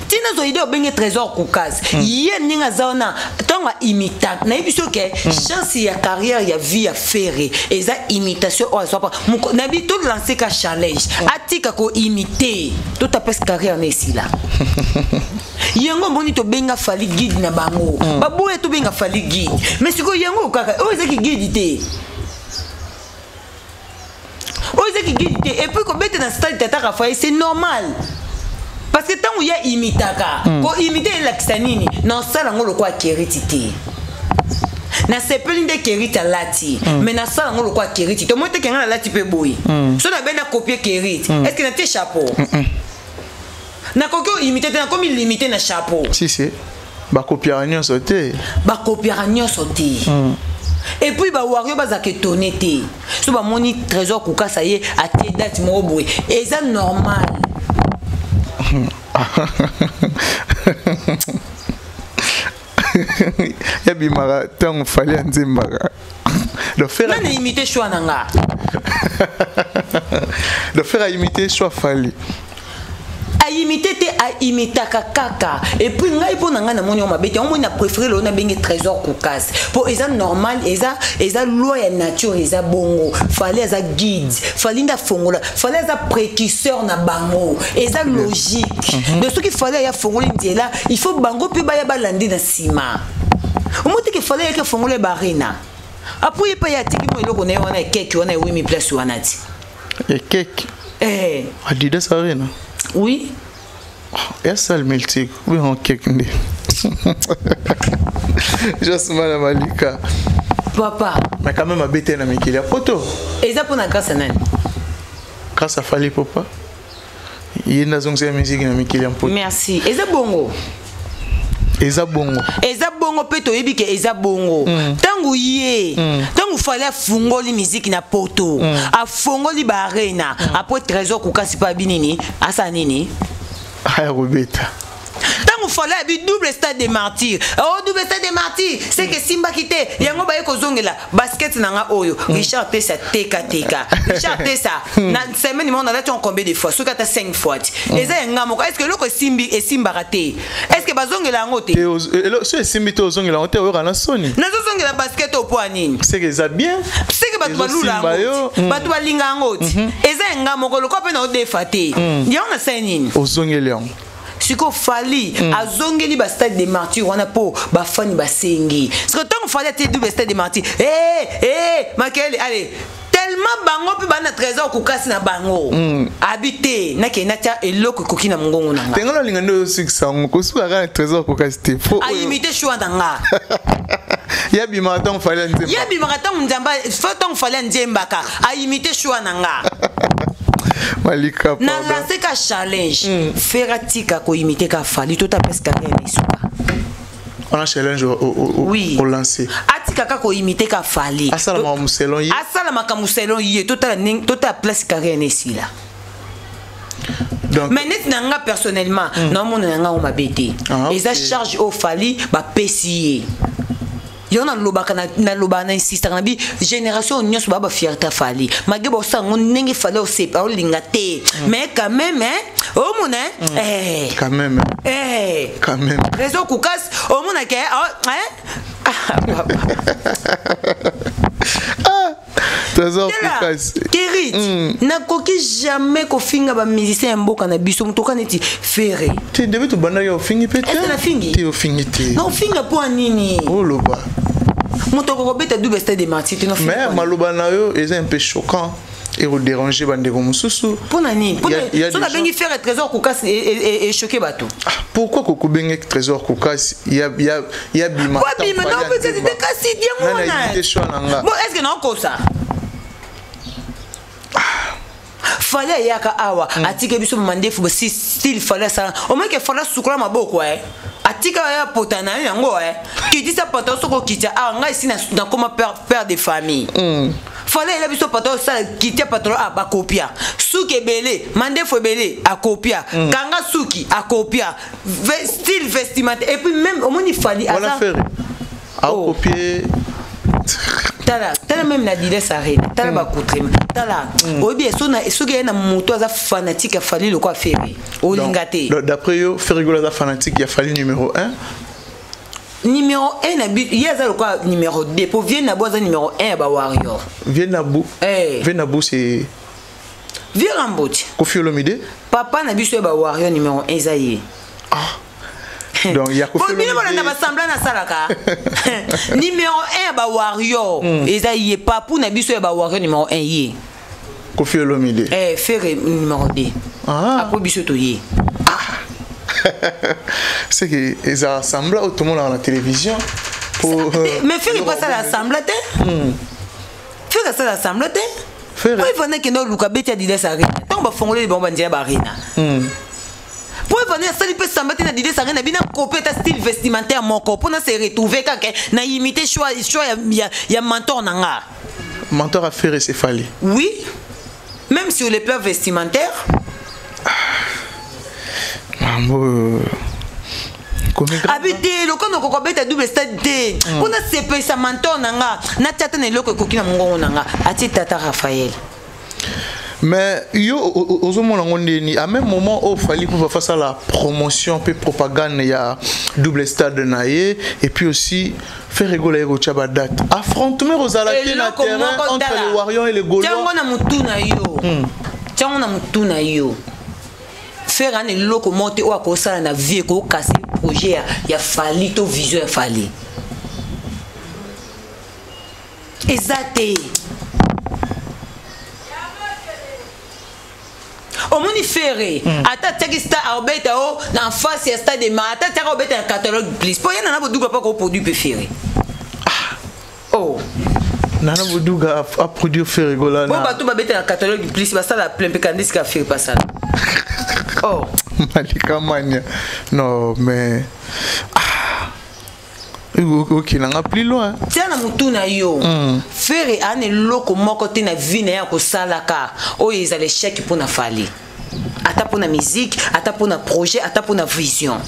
ntina zwa ide obenge Trésor Kukasi? Ye ndenge aza wana, ntango aimita, nayebi so ke chance ya carrière ya vie ya Ferre eza imitation oyo azwa. Pa nayebi, tolance ka challenge, atika koimite, totapesi carrière na esila yango. Omoni, tobenga Fally guide na bango, baboya tobenga Fally guide, mais sikoyo yango kaka oyo ezaki guide te, oyo ezaki guide te. Et puis kobeta na stade Tata Raphaël, c'est normal, parce que ntango ya imitaka, koimite elakisa nini? Na osala yango lokola Keriti te. Nasepeli nde Keriti alati, mais nasala yango lokola Keriti te. Omoi teke ngai nalati mpe boye, so nabe nakopie Keriti, est ce que natie chapeau? Nakoki oimite te, nakomi limite na chapeau. Si si, bakopiaka nyonso te. Bakopiaka nyonso te. Et puis bawario bazalaka étonné te so bamoni Trésor Kukasa ye atie date moko boye, eza normal. Yabimaka ntango Fally anzembaka, donc Ferre Nani imite choix na nga? Donc Ferre aimite choix Fally. Aimite te, aimitaka kaka. Et puis ngai, mpo na ngai, namoni yango mabe te. Omoi na préféré lelo nabenge Trésor Kukasi, mpo eza normal, eza loi ya nature, eza bongo. Fally aza guide, Fally nde afongola, Fally aza précurseur na bango, eza logique. Donc soki Fally aya afongoli nzela, il faut bango mpe baya balandi na nsima. Omoi teke Fally ayaki afongola barena, apres ye mpe ye atiki mo eloko na ye wana, ekeke wana ewimi place wana ti. Ekeke? Eh. Adidas Arena? Oui. Ya salle multique ou bien keke nde Josmana Malika? Papa. Mais quand même abete na mikili ya poto. Eza mpona grâce ya nani? Grâce à Fally Ipupa, ye nde azongisa musique na mikili ya mpoto. Merci, eza bongo. Eza bongo. Eza bongo mpe toyebi ke eza bongo. Ntango ye, ntango Fally afungoli miziki na poto, afongoli baarena, après Trésor Kukasi mpe abi nini, asala nini? Aya kobeta. Ntango Fally abi double stade de martyr, oh, double stade de martyr, c'est que esimbaki te, yango baye kozongela basket na nga oyo. Richard Tesa, teka teka, Richard Tesa, na semaine moko nalati yango combien de fois? Soki ata 5 fois ti eza ya nga moko. Est ce que eloko esimbi esimbaka te, est ce que bazongela yango te? Te, so esimbi te, ozongela yango te, oyoka na soni. Nazozongela basket oyo mpo ya nini? C'est que eza bien. Seke bato balula Ezosimba yango yo. ti, bato balinga yango ti, eza ya nga moko, lokola mpe na odefa te, yango nasali nini? Ozongeli yango. Sikoyo Fally azongeli bastade de martyr wana mpo bafani basengi. Siko ntango Fally atie double stade de martyr, eh, makele ale tellement bango mpe bana Trésor Kukasi na bango abi te, nakende natia eloko ekoki na mongongo na nga. Tenga nalinga nde ozosukisa yango, kosuka kaka na Trésor Kokasi te. Fo oyo- Aimite choix na nga. Yabimaka ntango Fally anzemba. Ye abimaka ntango nzamba fo, ntango Fally anzembaka, aimite choix na nga. Malika, Na pardon. lance ka challenge, Ferre atika koimite ka Fally, tota presque carrière na esuka. On a challenge Oui. au lancer. Atika kaka koimite ka Fally. Asala makambo selon ye. Asala makambo selon ye, totala ndenge, totala place carrière na esila. Donc Mais neti na nga personnellement, naomona na nga o mabe te. Ah, ok. Eza charge oyo Fally bapesi ye. Yo nalobaka, nalobaka, na insistaka na bi génération nyonso baa bafierté. Fally, malgré bosala yango ndenge Fally osepa olinga te, mais quand même, hein, omona, eh. Quand même. Eh. Quand même. Trésor Kukas, omona ke, oh, hein? Ah, papa. Trésor Kukasi. Kerit, nakoki jamais kofinga ba musicien ya mboka na biso moto oka neti Ferre. Te depuis tobandaki ofingi mpe te. Est-ce que nafingi? Te ofingi te. Na ofinga mpo ya nini? Oloba. Moto akokobeta double stade de martyr te nafinga Mais mpo ya nini? maloba na yo eza un peu choquant ekoderange bandeko mosusu. Mpo na nini? Mpo Il y a- na- il y a so des nabengi Ferre Trésor Kukasi echoke bato. Ah, pourquoi kokobenge Trésor Kukasi ya ya ya bima Po abima na opesa te kasi yango Nani wana. ayebi te choix na nga. Bon, est-ce que naokosa? Fally ayaka awa atike biso mandefu si style Fally asala omoni ke Fally asukola maboko e atika ya pota na ye yango e kitisa pota soki okitya awa ngai esi nakoma père de famille. Fally ayela biso pota osala kitia patolo a bakopia suki ebele mandefu ebele akopia kanga suki akopia style vestimentaire et puis même omoni Fally wana aza Ferre akopie. Tala tala même na Adidas Arena, tala bakutrema, tala oyebi soki aye na moto aza fanatique ya Fally lokola Ferre olinga te. Donc, d'après yo, Ferre Gola aza fanatique ya Fally numéro 1? Numéro 1 na ye aza lokola numéro 2 po vie na bo aza numéro 1 ya bawarrior. Vieux Nabou. Eh. Vieux Nabou, c'est Vie Ramboti. Koffi Olomide. Papa na biso ya bawarrior numéro 1 eza ye. Donc il y a Koffi Bo bino bolanda Olomide. basembla nasalaka numéro 1 ya bawarrior eza ye, papu na biso ya bawarrior numéro 1 ye. Koffi Olomide. Eh, Ferre numéro 2. Ah. Après biso toye. C'est que eza semblant oyo tomonaka na télévision po Mais Ferre mpo asala semblant te, Ferre asala semblant te. Ferre. Po evanda akende oluka beti Adidas Arena ntango bafongoleli bango banzela baarena, po evanda asali mpe semblant te na Adidas Arena bina kope ata style vestimentaire moko mpona se retrouver kaka na imité choix ya mentor na nga. Mentor à Ferre, c'est Fally? Oui, même sur les plans vestimentaires. Mambo komi grave. Abi te lokola nakoka kobeta double stade te mpona sepelisa mentor na nga natia ata na eloko ekoki na mongongo na nga atie tata Raphaël. Mais yo ozomona yango ndeni à même moment oyo Fally mpo bafa la promotion mpe propagande ya double stade na ye et puis aussi Ferre Gola ye kotia badate affrontement ozala te na Eloko terrain moko entre tala. les warriors et les Gaulois? Tiango na mutu na yo, tiango na mutu na yo, Ferre ana eloko moko te oyo akosala na vie ekokase projet ya Fally to vision ya Fally eza te. Omoni Ferre ata atiaki star aobeta o na face ya stade ma ata atiaka obeta na catalogue plus mpo ye nana boduka mpo akoproduit mpe Ferre oh. Nana Boduga a produire Ferre Gola Po na bato babeta na catalogue plus basala plein mpe kandisika Ferre basala oh. Malika Mania, non mais ah. Okendanga plus loin. Tia na motu na yo, Ferre ana eloko moko te na vie na ye ya kosalaka oyo ezala échec mpo na Fally, ata mpo na musique, ata mpo na projet, ata mpo na vision.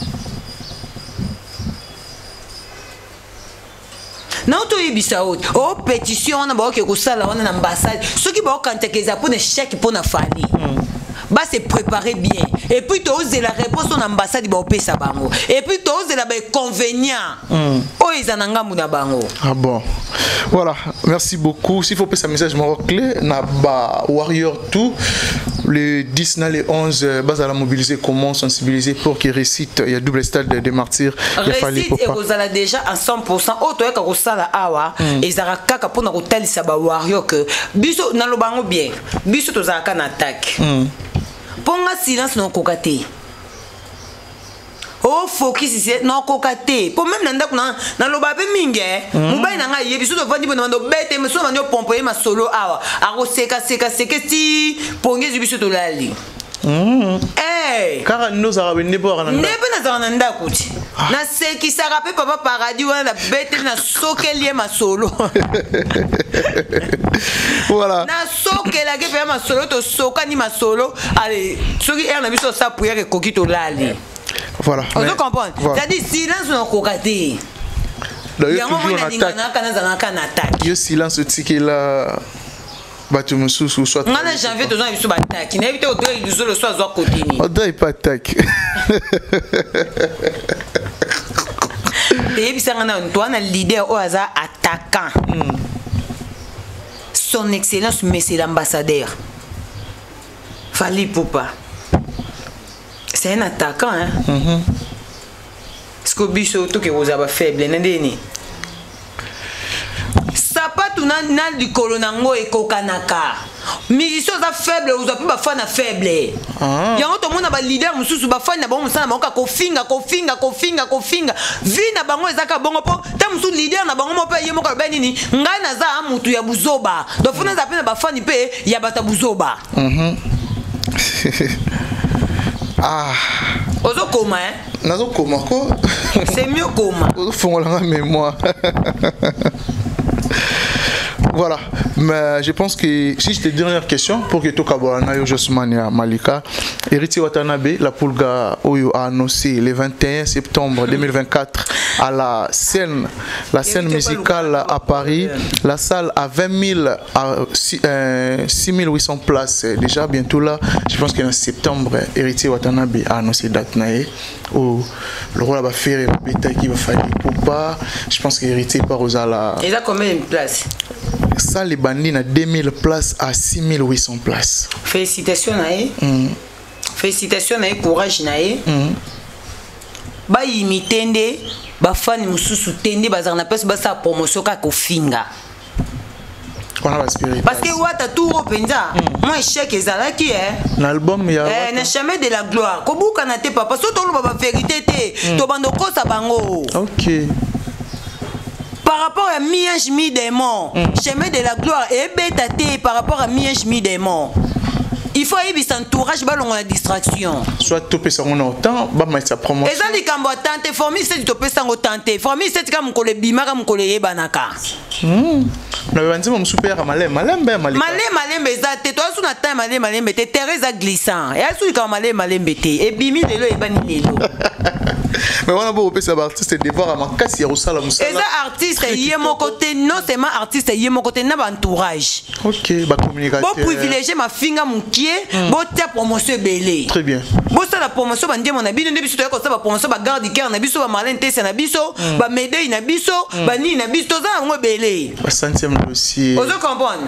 Na toyebisa oyo o pétition wana baoke kosala wana na ambassade soki baokantaka eza mpo na échec mpo na Fally, base préparer bien et puis tozela réponse oyo na ambassade baopesa bango et puis tozela bainconvénient oyo eza na ngambu na bango. Ah bon. Voilà, merci beaucoup. S'il faut passer un message moko clé, na ba warrior tout, le 10 na les 11, base à la mobiliser, comment sensibiliser pour qu'ils récitent, il y a double stade de martyrs, il y a Fally Réussite Ipupa. Ekozala déjà à 100. Oyo toyaka kosala awa ezalaka kaka mpona kotalisa bawarrior ke biso naloba yango bien, biso tozalaka na attaque mpo nga silence nakoka te ofokisi nakoka te mpo même na ndako naloba mpe mingi e mobali na ngai ayebi so tovandi boye na bando obete so bandi opompe ye masolo awa akosekaseka ti pongi ezwi biso tolali. Eh. Kaka nozalaka bende mpo na Nde mpe nazalaka na ndako ti nasekisaka mpe papa paradis wana nabeteli nasokeli ye masolo. Voilà. Nasokelaki mpe ya masolo tosokani masolo ale soki heure na biso osala prière ekoki tolali. Voilà. Ozo comprendre? Voilà. C'est-à-dire silence nakoka te. Donc, yo Yango toujours moi en attaque. nalinganaka nazalaka na attaque. Yo silence otikela bato mosusu soit Nga na janvier toza na biso bataki nayebi te Audrey Luzolo so azwa kote nini. Audrey pas attaque. Teyebisanga na toa na leader oyo aza attaquant. Son Excellence Monsieur l'ambassadeur Fally Ipupa, c'est un attaquant, hein. Siko biso toke kozala bafaible na ndeni sapatu na likolo nango ekokanaka. Musicien oza faible, ozwa mpe bafana faible. Yango tomona baleader mosusu, bafani na bango, mosala na bango kaka kofinga, kofinga, kofinga, kofinga. Vie na bango eza kaka bongo, mpo ta mosusu leader na bango moko mpe ye moko aloba nini: ngai naza mutu ya buzoba, donc faut naza mpe na bafani mpe ya bato ya buzoba. Ah. Ozokoma, hein? Nazokoma ko. C'est mieux koma. Ozofongolanga mémoire. Voilà, mais je pense que si je te dernière question pour que tokabola yo, Josmania Malika, Héritier Watanabe, la Pulga oyo a annoncé le 21 septembre 2024 à la scène musicale à Paris, la salle à 20 000 à 6 800 places déjà bientôt là. Je pense qu'en septembre, Héritier Watanabe a annoncé date na ye où le rôle va faire qui va faire ou pas. Je pense qu'Héritier part aux la Eza combien de place? Salle ebandi na 2000 places à 6800 places. Félicitations na ye. Félicitations na ye, courage na ye. Bayimite nde bafani mosusu te nde bazalaka na place basala promotion kaka kofinga. Wana baspirit. Parce que wata tour oyo mpenza mwa échec ezalaki e. Na album ya Eh, na Chemin de la gloire, kobukana te papa. So toloba bavérité te, tobanda okosa bango. Par rapport à Mi-ange mi-démon, Chemin de la gloire ebeta te. Par rapport à Mi-ange mi-démon, il faut ayebisa entourage balongola distraction. Soit topesa yango na autant bamaisa promotion. Eza likambo ya tante. Formule 7, topesa yango tante. Formule 7 ka mokolo ebimaka, mokolo eyebanaka. Na banzembo mosusu mpe yaka malembe malembe ya Malika. Malembe malembe eza te. Toza su na temps malembe malembe te. Terrain eza glissant, eya su likambo malembe malembe te. Ebimi lelo, eyebani lelo. Mais wana bo kopesa baartiste devoir ya makasi ya kosala mosala. Eza artiste ye moko te, non seulement artiste ye moko te, na baentourage. Ok, bacommunicateur. Boprivilégie mafinga mokie, botia promotion ebele. Très bien. Bosala promotion bandiemo na bino nde biso toya kosala bapromotion, bagarde cœur na biso, bamarlin tese na biso, bamedei na biso, banini na biso, toza na bango ebele. Bacentième dossier. Ozo comprendre?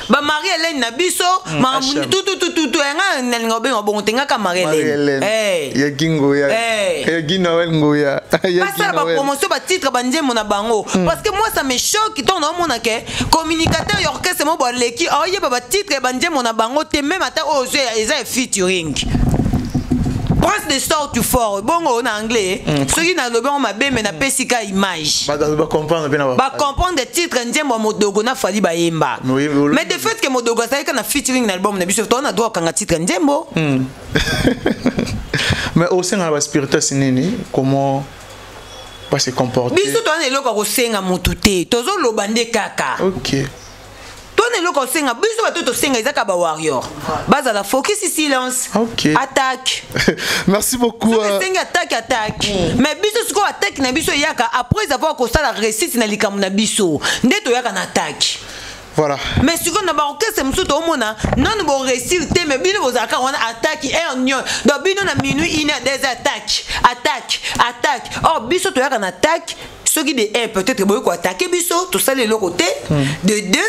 Bamarie Hélène na biso, HM. Tututututu yanga nalinga obenga bongo te, ngaka Marie Hélène. Eh. Ya Gi Ngoya. Eh. Ya Gi Noël Ngoya, ya Gi Basala Noël. bapromotion, batitre banzembo na bango, parce que moi ça me choque ntango naomona ke communicateur ya orchestre mo baleki aoyeba batitre ya banzembo na bango te, même ata oyo ozwi eza ya featuring. Prince de sort fort bongo na anglais, soki nalobi yango mabe, me napesi ka image. Bato bacomprendre mpe na Bacomprendre titre nzembo ya Modogo na Fally bayemba. Mais oui, oui. Mais de fait que Modogo azalaki na featuring na album na biso, toza na droit okanga titre nzembo. Mais osenga na baspiritas nini, comment ba se comporter? Biso toza na eloko ya kosenga motu te, tozoloba nde kaka. To na eloko kosenga biso bato tosenga eza kaka bawarrior bazala focus, silence. Attaque. Merci beaucoup. Soki esengi attaque, attaque. Mais biso sikoyo, attaque na biso eyaka après avoir kosala réussite na likambo na biso, nde toyaka na attaque. Mais sikoyo na baorchestre mosusu toomona nanu boréussir te, mais bino bozalaka wana attaque heure nyonso. Donc bino na minuit, une heure, 2 heures, attaque, attaque, attaque. Or biso toyaka na attaque soki de un, peut-être boyi koattaquer biso, tosali eloko te. De deux,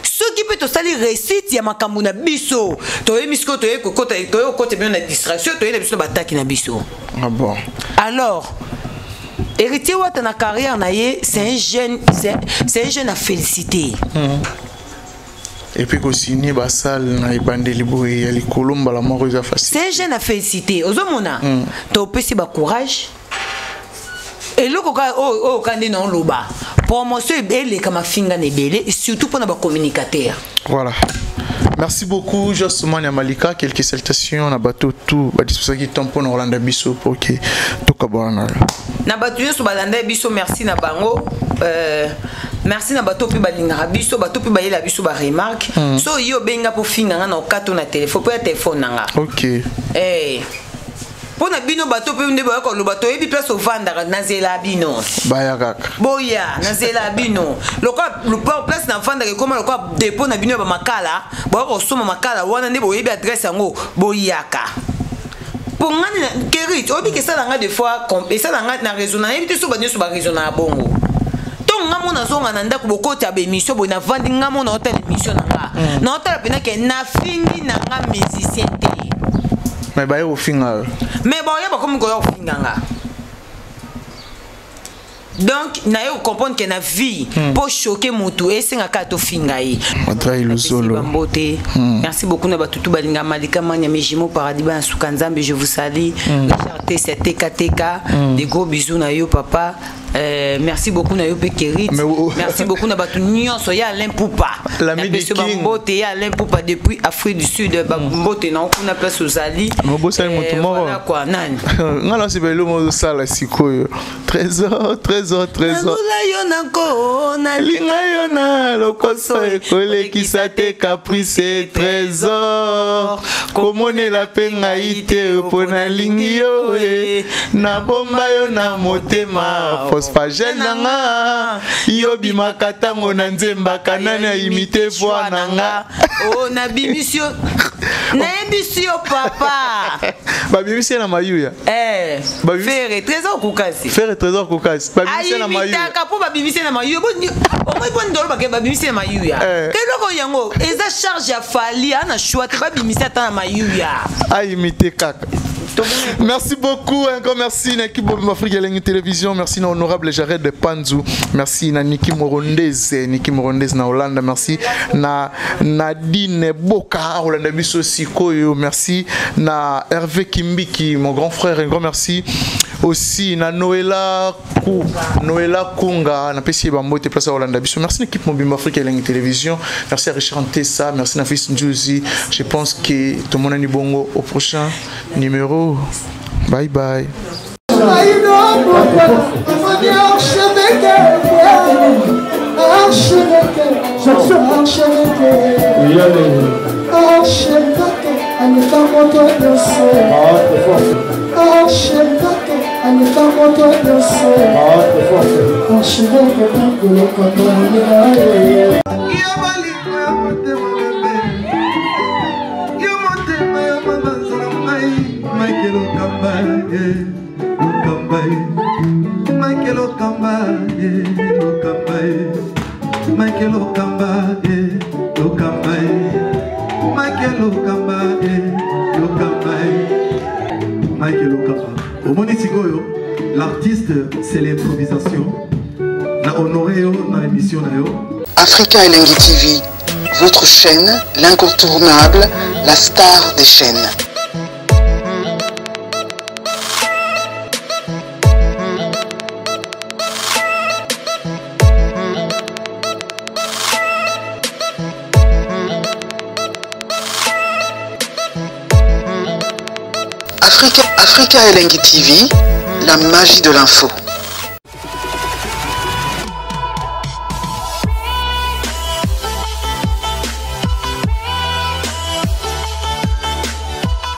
soki mpe tosali réussite ya makambo na biso, toyebi sikoyo toyei kokota, toyei kokota bino na distraction, toyei na biso na bataki na biso. Ah bon. Alors Héritier Wata, na carrière na ye, c'est un jeune, c'est un jeune à féliciter. Et puis kosigne basale na ebandeli boye ya likolo mbala moko eza facile. C'est un jeune à féliciter. Ozomona, topesi bacourage. Eloko kaka oyo kaka nde na oloba, promotion eleka mafinga na ebele, surtout mpona bacommunicateur. Voilà. Merci beaucoup, Josman Malika. Quelques salutations na bateau tout. Ba disposaki temps pour na biso pour que tokabwana. Na bato nyonso balanda biso, merci na bango. Merci na bato mpe balingaka biso, bato mpe bayela biso baremarque. So yo obenga mpo finga nga na okato na telefone mpo ya telefone na nga. Eh. Mpo na bino bato mpe nde boya koloba, toyebi place ovandaka na nzela ya bino. Baya kaka. Boya na nzela ya bino, lokola place navandaka ekóma lokola dépôt na bino ya bamakala, boya kosomba makala wana nde boyebi adresse yango, boyaka. Mpo ngani kerit oyebi ke esala nga des fois, esala nga na raison, nayebi te so bato nyonso baraisonna ya bongo. Ntongo Ntango nga mo nazonga na ndako, bokota baémission boye, navandi nga mo naotala émission na nga, naotala mpena ke nafingi na nga musicien te. Mais baye kofinga yo. Mais baoya, bakomi koya kofinga nga. Donc naye kocomprendre ke na vie, mpo choquer motu, esengaka tofinga ye. Audrey Luzolo. Bambote. Merci beaucoup na bato tu balinga Malika Mania, mes jumeaux paradis, bana suka Nzambe, je vous salue. Richard T, TKTK, des gros bisous na yo papa. Merci beaucoup na yo mpe Kerit. Mais oh. Merci beaucoup na bato nyonso ya Alain Poupa. L'ami du Napesi yo King. bambote ya Alain Poupa depuis Afrique du Sud, bambote na yo kuna place ozali. Mais obosani motu moko. Voilà quoi, nani? Nga na osepela eloko ozosala sikoyo, Trésor, Trésor, Trésor. Nalula yo na nko. Nalinga yo na lokoso ekolekisa te, caprice Trésor, komonela mpe ngai te mpo nalingi yo e, nabomba yo na motema, phosphagène na nga, yo bimaka ntango na nzembaka, nani aimite voi na nga? O nabimisi yo, nayebisi yo papa. Babimisi ye na mayuya. Eh, Ferre, Trésor Kukasi. Ferre, Trésor Kokasi, babimisi ye na mayuya. Ayimitaka mpo babimisi ye na mayuya. Omoi mpo ndolo bake babimisi ye na mayuya. Eloko yango eza charge ya Fally, ana choix te, babimisi ata na mayuya. Aimité kaka. Merci beaucoup, un grand merci na équipe Bobim Afrique Elengi Télévision, merci na honorable Jared Panzu, merci na Niki Morondez, Niki Morondez na Hollande, merci na Nadine Boka, Hollande biso sikoyo, merci na Hervé Kimbiki, mon grand frère, un grand merci aussi na Noëlla Ku, Noëlla Kunga, na pesi bambote place à Hollande biso. Merci na équipe Mobimba Afrique Elengi Télévision, merci à Richard Ntessa, merci na fils Njuzi. Je pense que tout le monde est bongo au prochain numéro. Bye bye. Archevêque, archevêque, archevêque, archevêque, aleka moto nyonso, archevêque, aleka moto nyonso, archevêque, ngolokotolela. Yo bolingo ya motema bebe, yo motema ya mabanza na ngai, Michael Okamba ye, Okamba ye, Michael Okamba ye, Okamba ye, Michael Okamba ye, Okamba ye, Michael Okamba ye, Okamba ye, Michael Okamba. Omoni sikoyo, l'artiste, c'est l'improvisation. Na honoré yo na émission na yo. Africa Elengi TV, votre chaîne, l'incontournable, la star des chaînes. Africa Elengi TV, la magie de l'info.